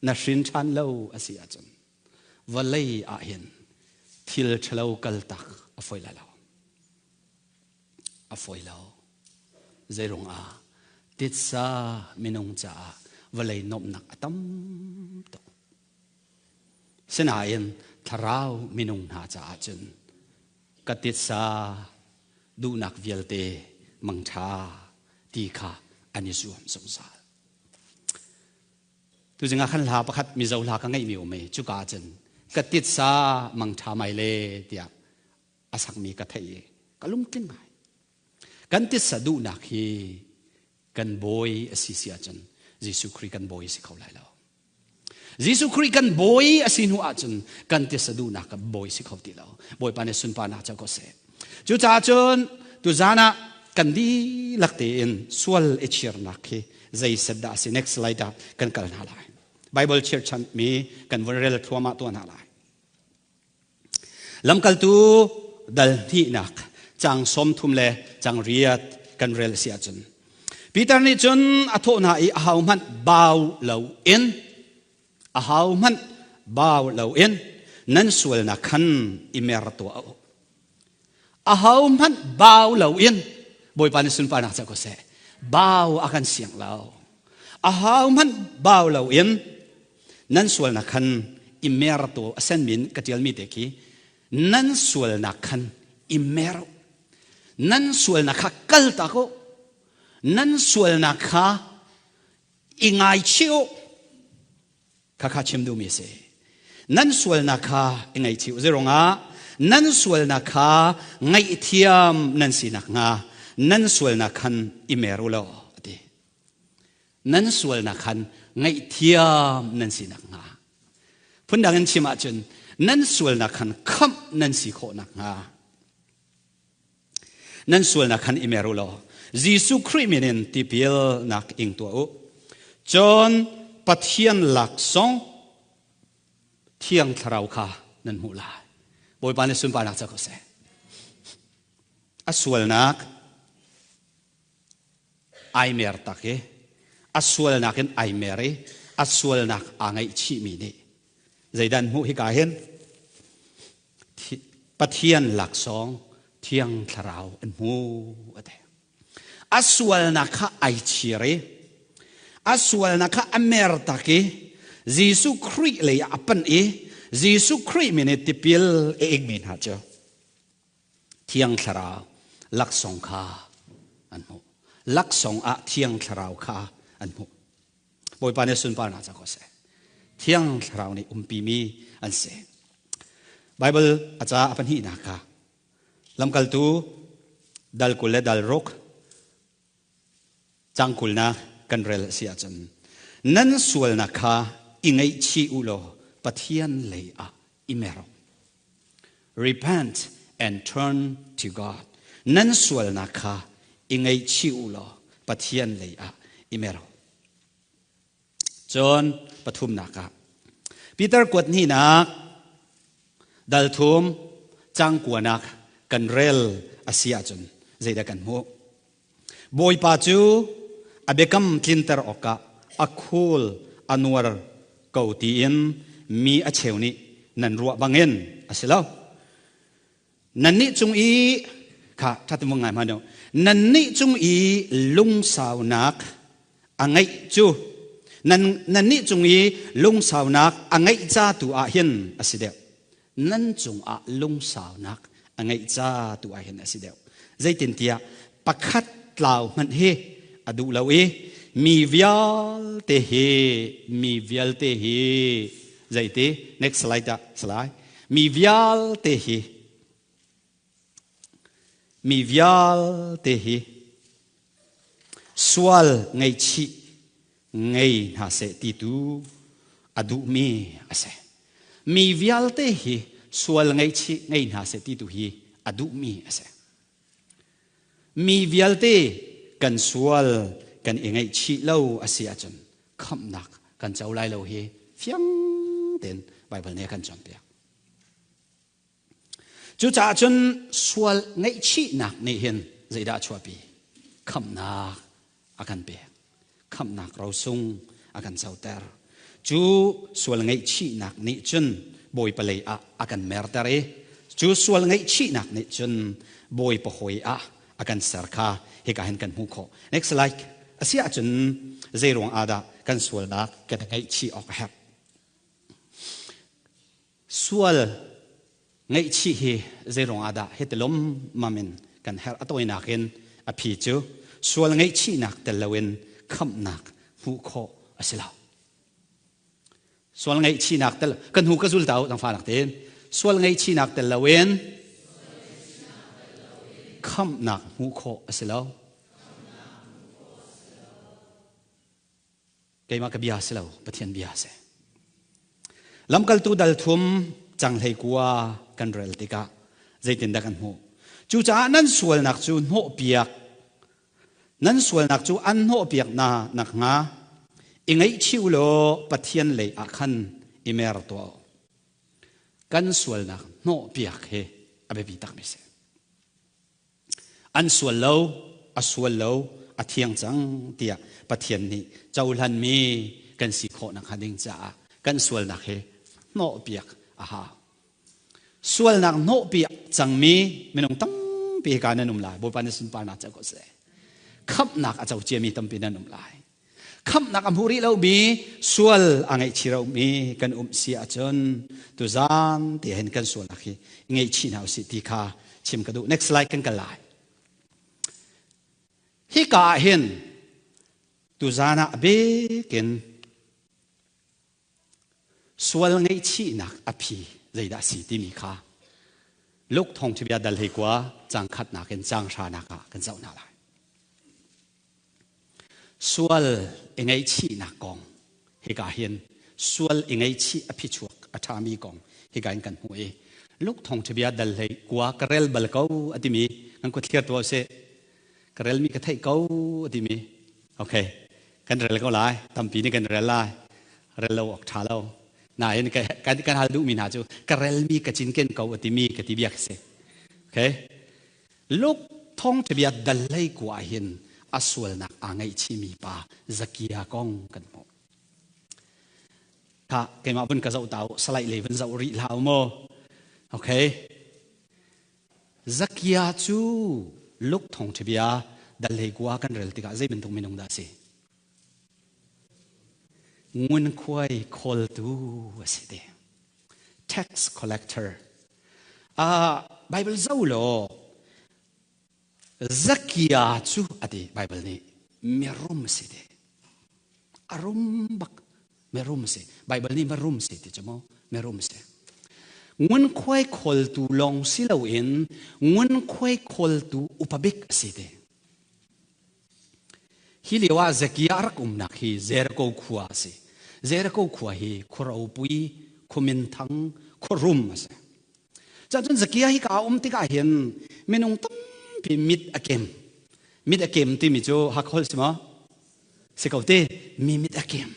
na hrin ṭhan lo a si ahcun vawlei ah hin thil ṭhalo kaltak a fawi lai lo. A fawi lo. Zeirung ah titsa minung caah vawlei nuamhnak a tam tuk. Sinain thlarau minung hna caah cun ka titsa duhnak vialte mangṭha ti kha an i zuam zungzal. Tuzing ah khan hla pakhat Mizo hla ka ngeihmi um i cuka ah cun ka titsa mangṭha mai le tiah a sakmi ka theih i ka lungtling ngai. Kan titsa duhnak hi kan bawi a si si ahcun Jesuh Khrih kan bawi a si kho lai lo. Jesuh Khrih kan bawi a si hnu ahcun kan titsa duhnak kan bawi si kho ti lo. Bawipa nih sunparnak co ko seh. Cucaah cun tuzan ah kan dihlak tein sual i chirnak hi zei set dah a si next slide ah kan kal hna lai. Bible chirchanmi kan vun rel thluahmah tuah hna lai. Lamkaltu dal hnihnak cang 30 le cang riat kan rel si ahcun Peter nih cun a thawh hna i a hmanh bau lo in Ahohmanh bau loin nan sualnak khan i mer tuah u. Ahohmanh bau loin Bawipa nih sunparnak co ko seh. Bau a kan siang lo. Ahohmanh bau loin nan sualnak khan i mer tu a senmin ka ṭialmi te khi nan sualnak khan i mer u. Nan sualnak kha kal tak u. Nan sualnak kha i ngaichih u khakha chim duhmi a si nan sualnak kha i ngaihchih u zeiruangah nan sualnak kha ngaihthiam nan si nakhnga nan sualnak khan i mer u law a ti nan sualnak khan ngaihthiam nan si nakhnga phundang in chim ahcun nan sualnak khan khamh nan si khawh nakhnga Nan sualnak khan i mer u law Jesuh Khrih min in tipilnak ing tuah u. Cun Pathian laksawng Thiang Thlarau kha nan hmuh lai. Bawipa nih sunparnak ca ko seh. A sualnak ai mer tak i a sualnak in ai mer i a sualnak aa ngaihchihmi nih zeidah an hmuh hika hin Pathian laksawng Thiang Thlarau an hmu a ti. A sualnak kha ai chir i a sualnak kha a mer tak i Jesuh Khrih lei ah a panh i Jesuh Khrih min i tipil a ingmi hna cu Thiang Thlarau laksawng kha an hmuh. Laksawng ah Thiang Thlarau kha an hmuh. Bawipa nih sunparnak ca ko seh. Thiang Thlarau nih umpimi an si. Bible a ca a pahnihnak kha lamkaltu dal 20 le dal ruk cang kulnak kan rel a si ahcun nan sualnak kha i ngaihchih u law Pathian lei ah i mer u. Repent and turn to God. Nan sualnak kha i ngaihchih u law Pathian lei ah i mer u. Cun pathumnak ah Peter kuat hnihnak dal thum cang kuanak kan rel a si ahcun zeidah kan hmuh? Bawipa cu a biakam tlinter awkah a khul a nuar. ko tiin mi a cheu nih nan ruah bangin a si lo. Nannih cung i kha ṭha ngai hmanh u. Nannih cung i lungsaunak a ngeih cu nan nannih cung i lungsaunak a ngeih ca tu ah hin a si deuh. Nan cungah lungsaunak a ngeih ca tu ah hin a si deuh. Zeitintiah pakhat tlau hmanh hi a duh lo i mi vialte hi mi vialte hi zeiti next slide ah slide mi vialte hi mi vialte hi sual ngeichih ngei hna seh ti tu a duhmi a si. Mi vialte hi sual ngeichih ngei hna seh ti tu hi a duhmi a si. Mi vialte kan sual kan i ngaihchih lo a si ahcun khamhnak kan co lai lo hi fiang tein Baibal nih a kan cawnpiak. Cucaah cun sual ngaihchihnak nih hin zeidah a chuahpi? Khamhnak a kan pek. Khamhnak rosung a kan coter. Cu sual ngaihchihnak nih cun Bawipa lei ah a kan merter i cu sual ngaihchihnak nih cun Bawipa hawi ah a kan ser kha hika hin kan hmuh khawh. Next slide. A si ahcun zeiruang ah dah kan sualnak kan ngaihchih awk a herh? Sual ngaihchih hi zeiruang ah dah hiti lawmmam in kan herh? A tawinak in a phi cu sual ngaihchihnak tel loin khamhnak hmuh khawh a si lo. Sual ngaihchihnak tel kan hnu ka zul ta u tangfa tein sual ngaihchihnak tel loin khamhnak hmuh khawh a si lo. Keimah ka bia si lo, Pathian bia si. Lamkaltu dal thum canghlei kua kan rel tikah zeitindah kan hmuh? Cucaah nan sualnak cu hnawhpiak nan sualnak cu an hnawhpiak na nakhnga i ngaihchih u law Pathian lei ah khan i mer tuah u. Kan sualnak hnawhpiak hi a biapi takmi si. An sual lo, a sual lo, a thiang cang tiah Pathian nih cohlanmi kan si khawh nakhnga ding caah kan sualnak hi hnawhpiak a hau. Sualnak hnawhpiak cangmi minung tampi hika nan um lai. Bawipa na sunparnak co ko seh. Khamhnak a co ciami tampi nan um lai. Khamhnak a hmu rih lomi sual a ngaihchih lomi kan um si ahcun tuzaan te hin kan sualnak hi ngaihchih hna usih ti kha chim ka duh. Next slide kan kal lai. Hika ah hin tuzaan ah a bikin Sual ngaihchihnak a phi zeidah a si timi kha Luke thawngṭhabia dal hei kua cang khatnak in cang hranak ah kan zoh hna lai. Sual i ngaihchihnak kong hika hin sual i ngaihchih a phichuak a ṭhami kong hika in kan hmuh i Luke thawngṭhabia dal hlei kua ka rel bal ko a timi kan kut thlir tuah usih. Ka relmi ka theih ko a timi Okay, kan rel ko lai. Tampi nih kan rel lai. Rel lo awk ṭha lo. Nain kan, kan hal duhmi hna cu ka relmi ka cinken ko a timi ka ti bia ka si. Okay? Luke thawngṭhabia dal lei kua hin a sualnak aa ngaihchihmi pa Zakia kong kan hmuh. Kha keimah vun ka zoh ta u, salai lei vun zoh rih hlah u maw? Okay. Zakia cu Luke thawngṭhabia dal hlei kua kan rel tikah zei bantuk minung dah a si? Ngunkhuai khawltu a si te. Tax collector. Uh, Bible zo law Zakia cu a ti Bible nih mirum a si te. A rum bak mirum si. Bible nih mirum si ti cu mu mirum si. Ngunkhuai khawltu lawng si loin ngunkhuai khawltu upa bik a si te. Hi lio ah Zakia a rak umnak hi Jericho khua a si. Jericho khua hi khua ropui, khua minthang, khua rum a si. Cun Zakia hi ka um tikah hin minung tampi mit a kem. Mit a kem timi cu Hakha si maw? Si ko te, mi mit a kem.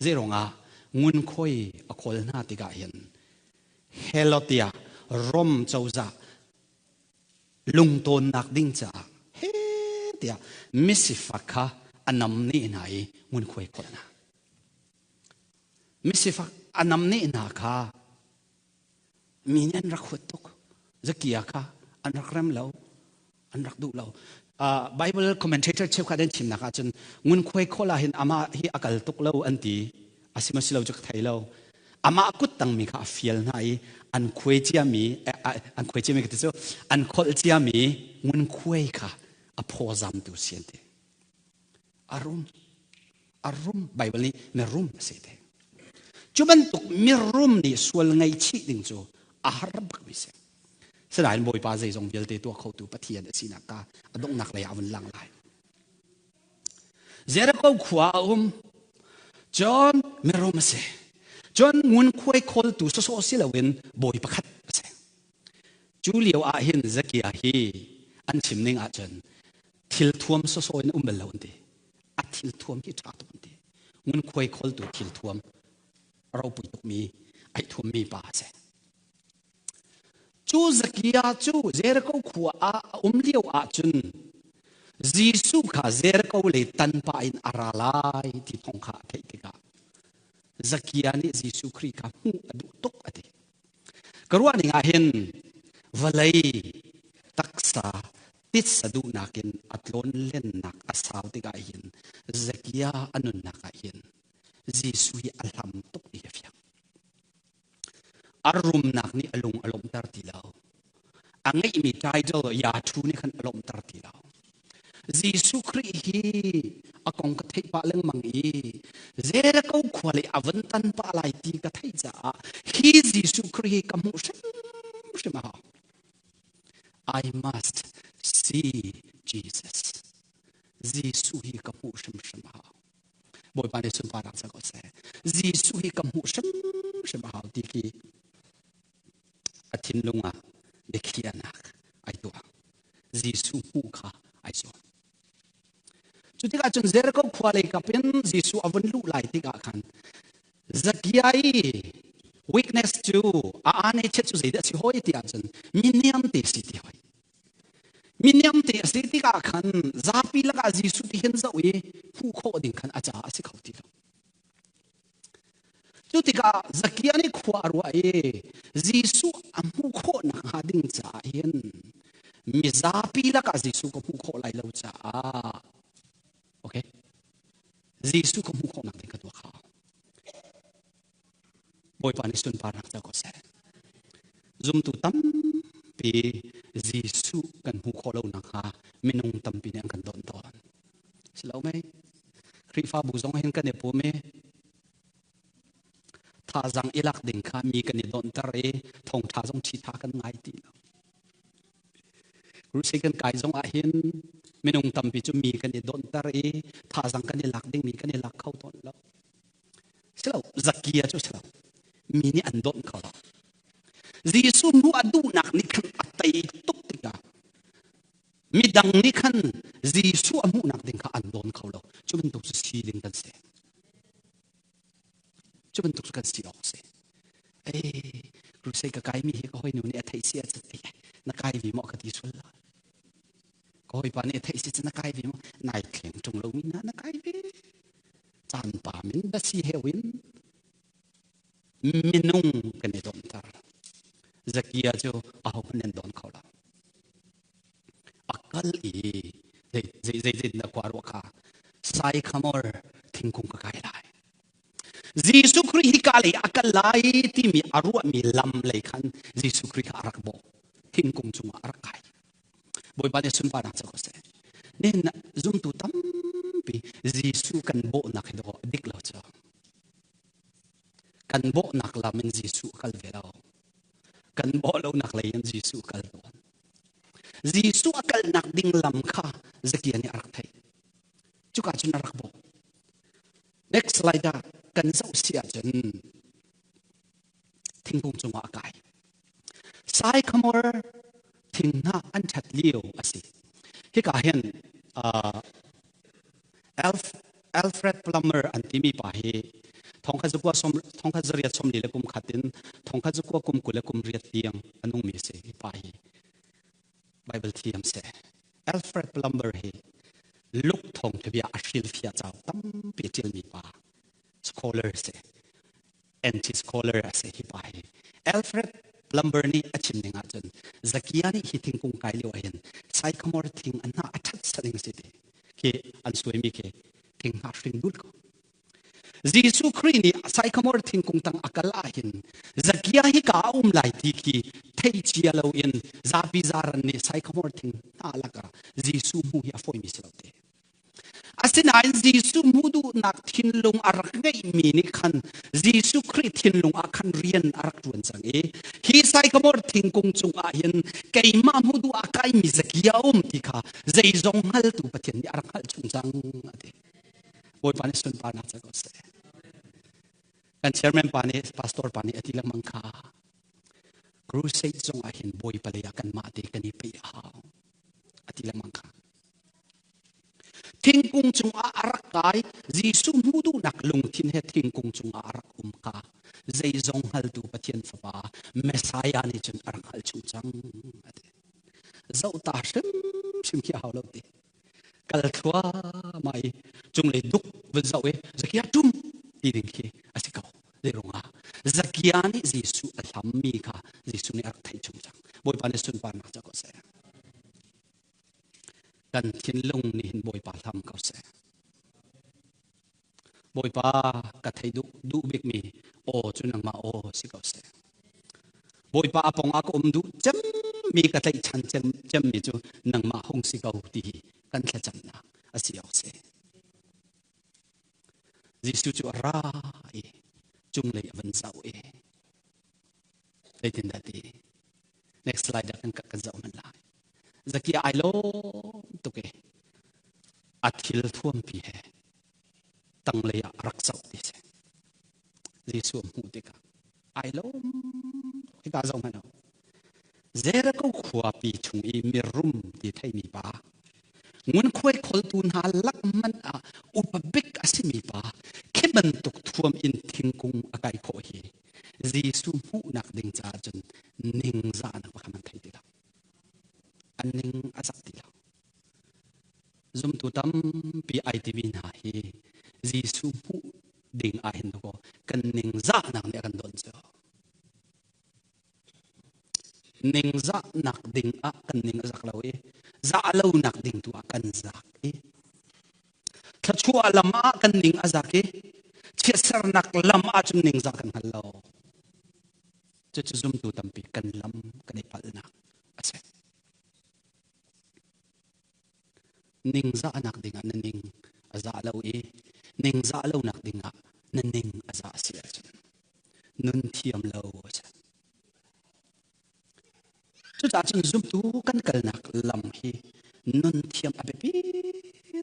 Zei ruangah ngunkhuai a khawl hna tikah hin Helotia Rom cozah lungtawnnak ding caah he tiah misifak kha a nam nih hna i ngunkhuai khawl hna. Misifak a namneh hna kha mi nih an rak huat tuk. Zakia kha an rak rem lo, an rak duh lo. Bible commentator cheukhat an chimnak ahcun ngunkhuai khawl ah hin amah hi a kal tuk lo an ti. Asima si lo cu ka thei lo. Amah kut tangmi kha a fial hna i an khuai ciami an khuai ciami ka ti cu an kholh ciami ngunkhuai kha a phawzamtu si an ti. A rum. A rum. Bible nih mirum a si te. Cu bantuk mirum nih sual ngaihchih ding cu a har bakmi si. Sinain Bawipa zeizong vialte tuah khotu Pathian a sinak ka a donghnak lei ah a vun lang lai. Jericho khua a um. Cun mirum a si. Cun ngunkhuai khawltu sawsawh si loin bawi pakhat a si. Cu lio ah hin Zakia hi an chim ning ahcun thil thuam sawsawh in um bal lo an ti. A thil thuam hi ṭha tuk an ti. Ngunkhuai khawltu thil thuam ropui tukmi ai thuammi pa a si. Cu Zakia cu Jericho khua ah a um lio ahcun Jesuh kha Jericho lei tan pah in a ra lai ti thawng kha a theih tikah Zakia nih Jesuh Khrih kha hmuh a duh tuk a ti. Ka ruah ning ah hin vawlei taksa titsa duhnak in a tlawn lennak a sau tikah hin Zakia a nunnak ah hin Jesuh hi a hlam tuk ti a fiang. A rumnak nih a lung a lawmhter ti lo. A ngeihmi title yathu nih khan a lawmhter ti lo. Jesuh Khrih hi a kong ka theih pah lengmang i Jericho khua lei a vun tan pah lai ti ka theih caah hi Jesuh Khrih hi ka hmuh hrimhrim a hau. I must see Jesus. Jesuh hi ka hmuh hrimhrim a hau. Bawipa nih sunparnak cang ko seh. Jesuh hi ka hmuh hrimhrim a hau ti khi a thinlung ah biakhiahnak ai tuah. Jesuh hmuh kha ai zuam. Cu tikah cun Jericho khua lei kap in Jesuh a vun luh lai tikah khan Zakia i weakness cu a ane chiat cu zeidah a si hoi ti ahcun mi niam te si ti hoi. Mi niam te a si tikah khan zapi lakah Jesuh ti hin zoh i hmuh khawh ding khan a caah a si kho ti lo. Cu tikah Zakia nih khua a ruah i Jesuh a hmuh khawh nakhnga ding caah hin mizapi lakah Jesuh ka hmuh khawh lai lo caah okay Jesuh ka hmuh khawh nak ding ka tuah kha. Bawipa nih sunparnak co ko seh. Zumtu tampi Jesuh kan hmuh khawh lo nakhnga minung tampi nih an kan donh tawn. Si lo mei? Khrihfabu zong hin kan i pum i thazang i lak ding kha mi kan i donhter i thawngṭha zong ṭhitha kan ngai ti lo. Crusade kan kai zong ah hin minung tampi cu mi kan i donhter i thazang kan i lak dingmi kan i lak kho tawn lo. Silo, Zakia cu silo. Mi nih an dawnh kho lo. Jesuh hmuh a duhnak nih khan a tei tuk tikah midang nih khan Jesuh a hmuhnak ding kha an dawn kho lo. Cu bantuk cu si ding kan si. Cu bantuk cu kan si awk si. Ei, crusade ka kaimi hi ka hawinu nih a theih si ahcun ei, na kai ve maw ka ti sual lai. Ka hawipa nih a theih si cun na kai ve maw? Nai thleng ṭung lomi na na kai ve. Caan pam in dasi heu in minung kan i donter. Zakia cu ahohmanh an don kho lo. A kal i zei zei zei zei na khua ruah kha sai khamor thingkung ka kai lai. Jesuh Khrih hi ka lei a kal lai timi a ruahmi lam lei khan Jesuh Khrih kha a rak bawh. Thingkung cungah a rak kai. Bawipa nih sunparnak co ko seh. Nihin zumtu tampi Jesuh kan bawhnak hi dawh dik lo cu. Kan bawhnak lam in Jesuh a kal ve lo. Kan bawh lonak lei in Jesuh a kal tawn. Jesuh a kalnak ding lam kha Zakia nih a rak theih. Cuka cun a rak bawh. Next slide ah kan zoh si ahcun thingkung cungah a kai. Sycamore thing hna an ṭhat lio a si. Hika hin Alfred Plummer an timi pa hi thongkhat zariat sawmli le kum khat in thongkhat zakua kum 20 le kum riat tiang a nungmi a si hi pa hi. Bible thiam seh. Alfred Plummer hi Luke thawngṭhabia a hrilhfiah cauk tampi a ṭialmi pa scholar si. NT scholar a si hi pa hi. Alfred Plumber nih a chim ning ahcun Zakia nih hi thingkung kai lio ahhin sycamore thing an hna a ṭhat saling si ti khi an suaimi khi thing hna hring dul ko. Jesuh Khrih nih sycamore thingkung tang a kal ahhin Zakia hi ka a um lai ti khi thei cia loin zapi zaran nih sycamore thing hna lakah Jesuh hmuh hi a fawimi si lo te. Asinain Jesuh hmuh duhnak thinlung a rak ngeihmi nih khan Jesuh Khrih thinlung ah khan rian a rak ṭuan cang i hi sycamore thingkung cungah hin keimah hmuh duh ah kaimi Zakia a um ti kha zeizong hngaltu Pathian nih a rak hngalh chung cang a ti. Bawipa nih sunparnak ca ko seh. Kan chairman pa nih pastor pa nih a ti lengmang kha crusade zong ah hin Bawipa lei ah kanmah te kan i peih a hau a ti lengmang kha. Thingkung cungah a rak kai. Jesuh hmuh duhnak lungthin he thingkung cungah a rak um kha zeizong hngaltu Pathian Fapa Messiah nih cun a rak hngalh chung cang a ti. Zoh ta hrimhrim khi a hau lo ti. Kal thluahmah i cunglei duk vun zoh i Zakia ṭum ti ding khi a si ko. Zeirungah Zakia nih Jesuh a hlammi kha Jesuh nih a rak theih chung cang. Bawipa nih sunparnak ca ko seh. Kan thinlung nih hin Bawipa hlam ko seh. Bawipa ka thei duh duh bikmi aw cu nangmah aw si ko seh. Bawipa a pong ah ka um duh cemmi ka tlaihchan cem cemmi cu nangmah hung si ko ti hi kan thlacamnak a si awk si. Jesuh cu a ra i cunglei a van zoh i zeitindah ti next slide ah kan kan zoh hmanh lai. Zakia ai lawm tuk i a thil thuampi he tanglei ah a rak zoh ti si. Jesuh a hmuh tikah ai lawm hika zoh hmanh u. Jericho khuapi chung i mirum ti theimi pa ngunkhuai kholtu hna lak hmanh ah upa bik a simi pa khi bantuk thuam in thingkung a kai khawh hi Jesuh hmuhnak ding caah cun ningzahnak pakhat an thei ti lo. An ning a zak ti lo. Zumtu tampi ai timi hna hi Jesuh hmuh ding ah hin kaw kan ningzahnak nih a kan don cu. Ningzahnak ding ah kan ning a zak lo i zah lonak ding tu ah kan zak i thluachuah lam ah kan ning a zak i chiatsernak lam ah cun ningzah kan hngal lo. Cucu zumtu tampi kan lam kan i palhnak a si. Ningzahnak dingah na ning a zah lo i ningzah lonak dingah na ning a zah si ahcun nun thiam lo a si. Cucaah cun zumtu kan kalnak lam hi nun thiam a biapi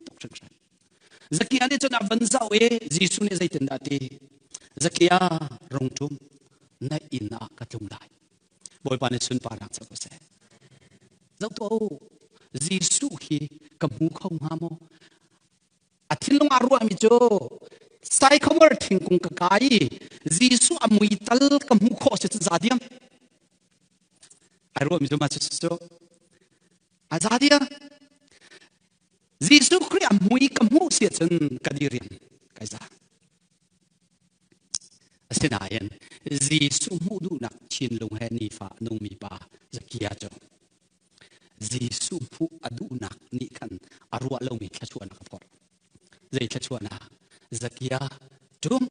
tuk hringhran. Zakia nih cun a van zoh i Jesuh nih zeitindah a ti? Zakia rung ṭum na inn ah ka tlung lai. Bawipa nih sunparnak co ko seh. Zoh tuah u, Jesuh hi ka hmu kho hnga maw? A thinlung ah ruahmi cu sycamore thingkung ka kai i Jesuh a mui tal ka hmuh khawh si cu za diam. Ai ruahmi cu mah cu cu a za diam. Jesuh Khrih a mui ka hmuh si ahcun ka diriam kai za. Asinain Jesuh hmuh duhnak thinlung he nifa a nungmi pa Zakia cu Jesuh hmuh a duhnak nih khan a ruah lomi thluachuahnak a phorh. Zei thluachuahnak? Zakia ṭum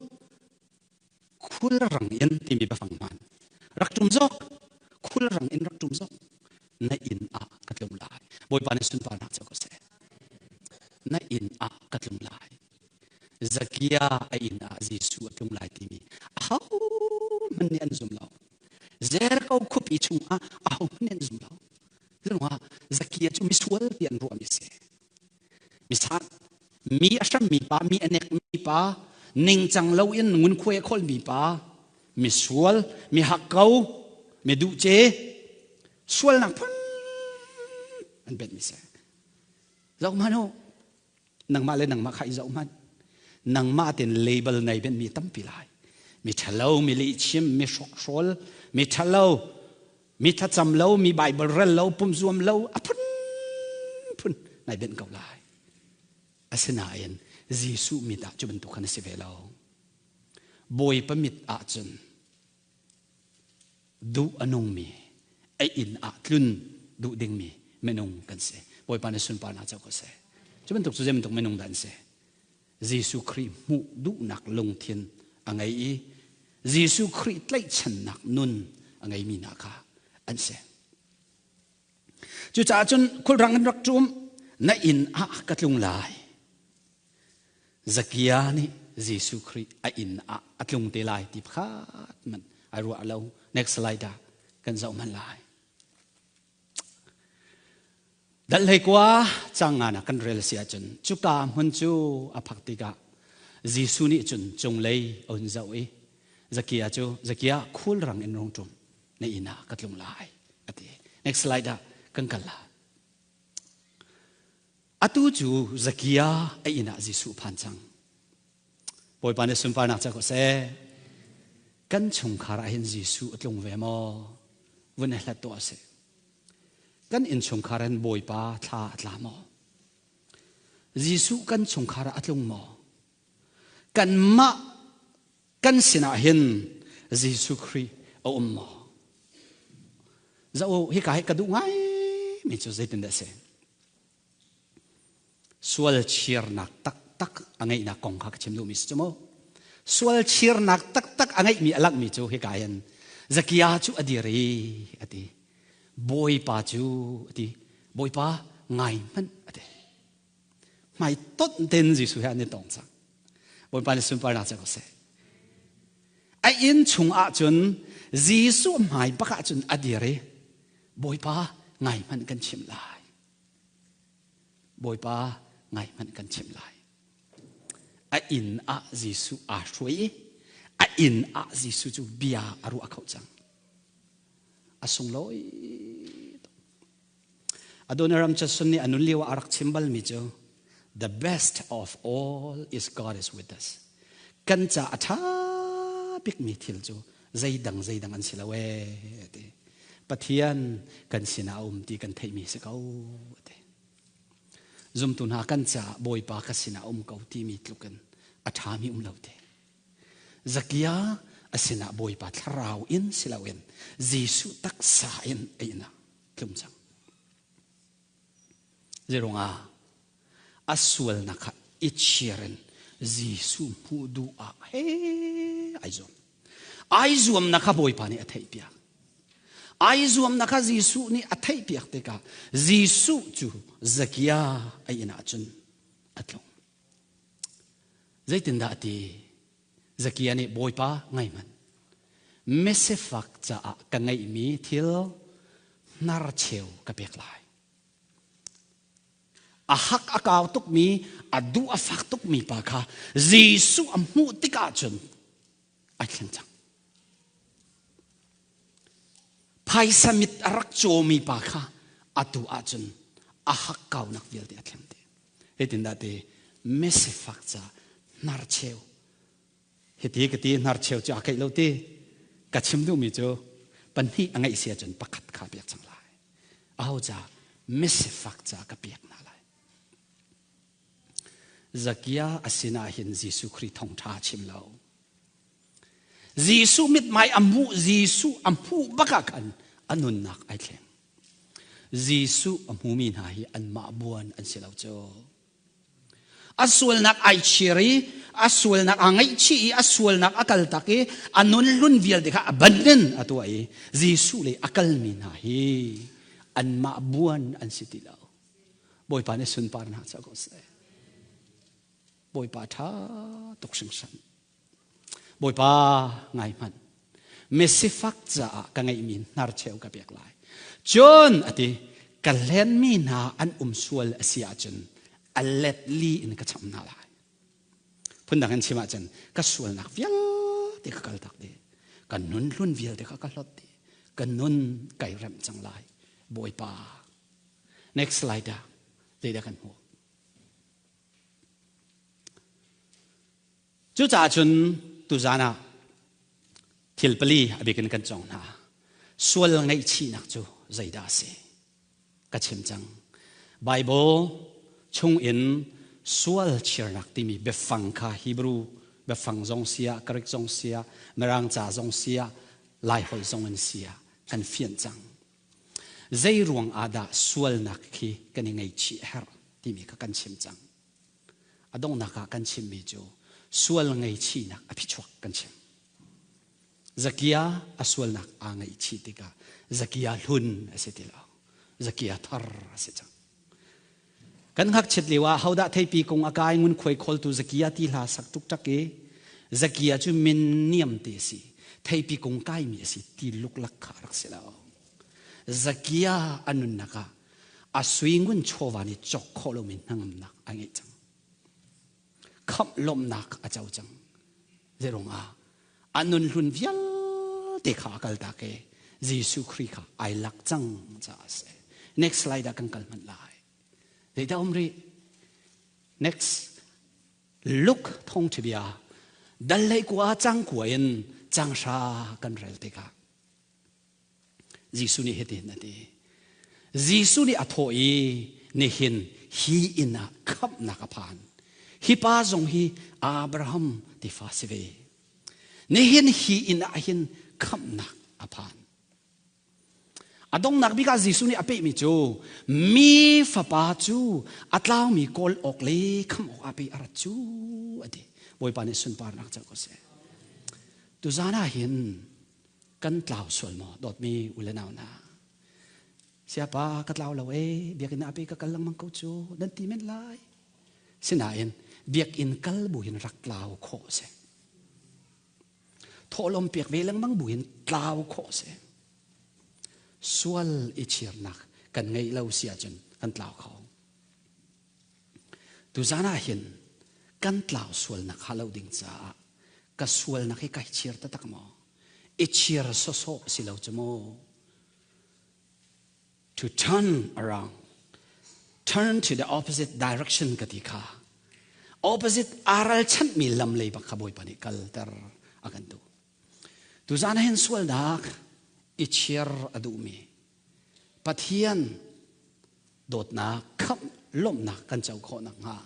khulrang in timi biafang hman. Rak ṭum zawk. Khulrang in rak ṭum zawk. Na inn ah ka tlung lai. Bawipa nih sunparnak co ko seh. Na inn ah ka tlung lai. Zakia a inn ah Jesuh a tlung lai timi ahohmanh nih an zum lo. Jericho khuapi chungah ahohmanh nih an zum lo. Zeiruangah Zakia cu misual ti an ruahmi a si. Misat, mi a hremmi pa, mi a nekmi pa, ningcang loin ngunkhuai a khawlmi pa, misual, mi hakkau, mi duhce, sualnak phun an benhmi si. Zoh hmanh u, nangmah le nangmah kha i zoh hmanh. Nangmah ten label nei benhmi tampi lai. Mi ṭhalo, mi lihchim, mi hrokhrawl, mi ṭhalo, mi thlacam lo, mi Bible rel lo, pumzuam lo, a phunphun nai benh ko lai. Asinain Jesuh mit ah cu bantuk khan a si ve lo. Bawipa mit ahcun duh a nungmi, a inn ah tlun duh dingmi minung kan si. Bawipa nih sunparnak co ko seh. Cu bantuk cu zei bantuk minung dah an si? Jesuh Khrih hmuh duhnak lungthin a ngei i Jesuh Khrih tlaihchannak nun a ngeimi hna kha an si. Cucaah cun khulrang in rak ṭum, na inn ah ka tlung lai. Zakia nih Jesuh Khrih a inn ah a tlung te lai ti pakhat hmanh ai ruah lo. Next slide ah kan zoh hmanh lai. Dal hlei kua cangan ah kan rel si ahcun cuka hmun cu a phak tikah Jesuh nih cun cunglei a hun zoh i Zakia cu Zakia khulrang in rung ṭum na inn ah ka tlung lai a ti. Next slide ah kan kal lai. Atu cu Zakia a inn ah Jesuh phan cang. Bawipa nih sunparnak ca ko seh. Kan chungkhar ah hin Jesuh a tlung ve maw? Vun i hlat tuah sih. Kan innchungkhar hin Bawipa thla a tla maw? Jesuh kan chungkhar ah a tlung maw? Kanmah kan sinah hin Jesuh Khrih a um maw? Zoh hika hi ka duh ngai mi cu zeitindah a si? Sual chirnak taktak a ngeihnak kong kha ka chim duhmi si cu mu. Sual chirnak taktak a ngeihmi a langhmi cu hika hin Zakia cu a dir i a ti. Bawipa cu a ti. Bawipa ngai hmanh a ti. Hmai tonh ten Jesuh he an i tong cang. Bawipa nih sunparnak cu ko seh. A inn chung ahcun Jesuh hmai bak ahcun a dir i Bawipa ngai hmanh kan chimh lai. Bawipa ngai hmanh kan chimh lai. A inn ah Jesuh aa hruai i a inn ah Jesuh cu bia a ruah kho cang. A sunglawi tuk. Adoniram Judson nih a nun lio ah a rak chim balmi cu the best of all is God is with us. Kan ca a ṭha bikmi thil cu zeidang zeidang an si lo ee ti. Pathian kan sinah a um ti kan theihmi si ko ti. Zumtu hna kan caah Bawipa ka sinah um ko timi tlukin a ṭhami um lo ti. Zakia a sinah Bawipa thlarau in si loin Jesuh taksa in a inn ah tlum cang. Zeirungah a sualnak kha i chir in Jesuh hmuh duh ah he ai zuam. Ai zuamnak kha Bawipa nih a theihpiak. Ai zuamnak kha Jesuh nih a theihpiak tikah Jesuh cu Zakia a inn ah cun a tlung. Zeitindah a ti? Zakia nih Bawipa ngai hmanh. Mesifak caah ka ngeihmi thil hnarcheu ka pek lai. A hak a kau tukmi, a duh a fak tukmi pa kha Jesuh a hmuh tikah cun ai thleng cang. Phaisa mit a rak cawmi pa kha atu ahcun a hakkaunak vialte a thleng dih. Hitindah ti mesifak ca hnarcheu hiti ka ti hnarcheu cu a keih lo ti ka chim duhmi cu pahnih a ngeih si ahcun pakhat kha pek cang lai. Aho ca mesifak ca ka pek hna lai. Zakia a sinah hin Jesuh Khrih thawngṭha chim lo. Jesuh mithmai a hmuh Jesuh a hmuh bak ah khan a nunnak ai thleng. Jesuh a hmumi hna hi anmah buan an si lo cu. A sualnak ai chir i a sualnak aa ngaihchih i a sualnak a kaltak i a nun hlun vialte kha a ban a tuah i Jesuh le a kalmi hna hi anmah buan an si ti lo. Bawipa nih sunparnak ca ko seh. Bawipa ṭha tuk hringhran. Bawipa ngai hmanh. Mesifak caah ka ngeihmi hnarcheu ka pek lai. Cun a ti, ka hlenmi hna an um sual a si ahcun a let li in ka cham hna lai. Phundang in chim ahcun ka sualnak vialte ka kaltak dih. Ka nun hlun vialte kha ka hlot dih. Ka nun kai remh cang lai. Bawipa. Next slide ah zeidah kan hmuh? Cucaah cun tuzan ah thil pali a bik in kan cawng hna. Sual ngaihchihnak cu zeidah a si? Ka chim cang. Bible chung in sual chirnak timi biafang kha Hebrew Biafang zong sia, Greek zong sia, Mirang ca zong sia, Laiholh zong in sia kan fianh cang. Zei ruang ah dah sualnak khi kan i ngaihchih a herh timi kha kan chim cang. A donghnak ah kan chimmi cu sual ngaihchihnak a phichuak kan chim. Zakia a sualnak aa ngaihchih tikah Zakia hlun a si ti lo. Zakia thar a si cang. Kan ngakchiat lio ah hodah theipi kung a kai ngunkhuai khawltu Zakia ti hla sak ṭukṭak i Zakia cu min niam te si theipi kung kaimi a si ti luklak kha a rak si lo. Zakia a nunnak ah a sui ngun chawva nih cawk khawh lomi hnangamnak a ngeih cang. Khamh lawmhnak a co cang. Zeirung ah a nun hlun vialte kha a kaltak i Jesuh Khrih kha ai lak cang caah a si. Next slide ah kan kal hmanh lai. Zeidah um rih? Next. Luke thawngṭhabia dal lei kua cang kua in cang hra kan rel tikah Jesuh nih hitin a ti. Jesuh nih a thawh i nihin hi inn ah khamhnak a phan. Hi pa zong hi Abraham tefa si ve. Nihin hi inn ah hin khamhnak a phan. A donghnak bik ah Jesuh nih a pehmi cu mi fapa cu a tlaumi kawl awk le khamh awk ah pei a rat cu a ti. Bawipa nih sunparnak co ko seh. Tuzan ah hin kan tlau sual maw dawtmi u le nau hna siapa ka tlau lo e biakinn ah pe ka kal lengmang ko cu nan ti men lai sinain biakinn kal bu hin rak tlau khawh si thawhlawm pek ve lengmang bu hin tlau khawh si sual i chirnak kan ngeih lo si ahcun kan tlau kho Tuzan ah hin kan tlau sualnak ha lo ding caah ka sualnak hi kai chir taktak maw? I chir sawsawh si lo cu mu. To turn around, turn to the opposite direction ka ti kha. Opposite aa ralchanhmi lam lei bak kha Bawipa nih kalter a kan duh. Tuzan ah hin sualnak i chir a duhmi Pathian dawtnak khamh lawmhnak kan co khawh nakhnga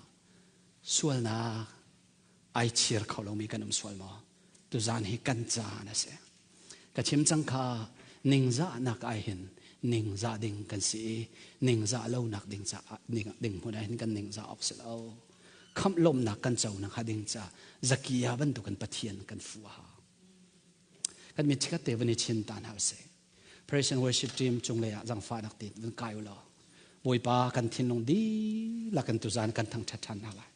sualnak ai chir kho lomi kan um sual maw? Tuzan hi kan caan a si. Ka chim cang kha ningzahnak ai hin ningzah ding kan si i ningzah lonak ding caah ding hmun ah hin kan ningzah awk si lo. Khamh lawmhnak kan co nakhnga ding caah Zakia bantukin Pathian kan fuh a hau. Kan mit chikat te van i chin ta hna usih. Praise and worship team cunglei ah zangfahnak te vun kai u law Bawipa kan thinlung dihlak in tuzan kan thangṭhat ṭhan hna lai.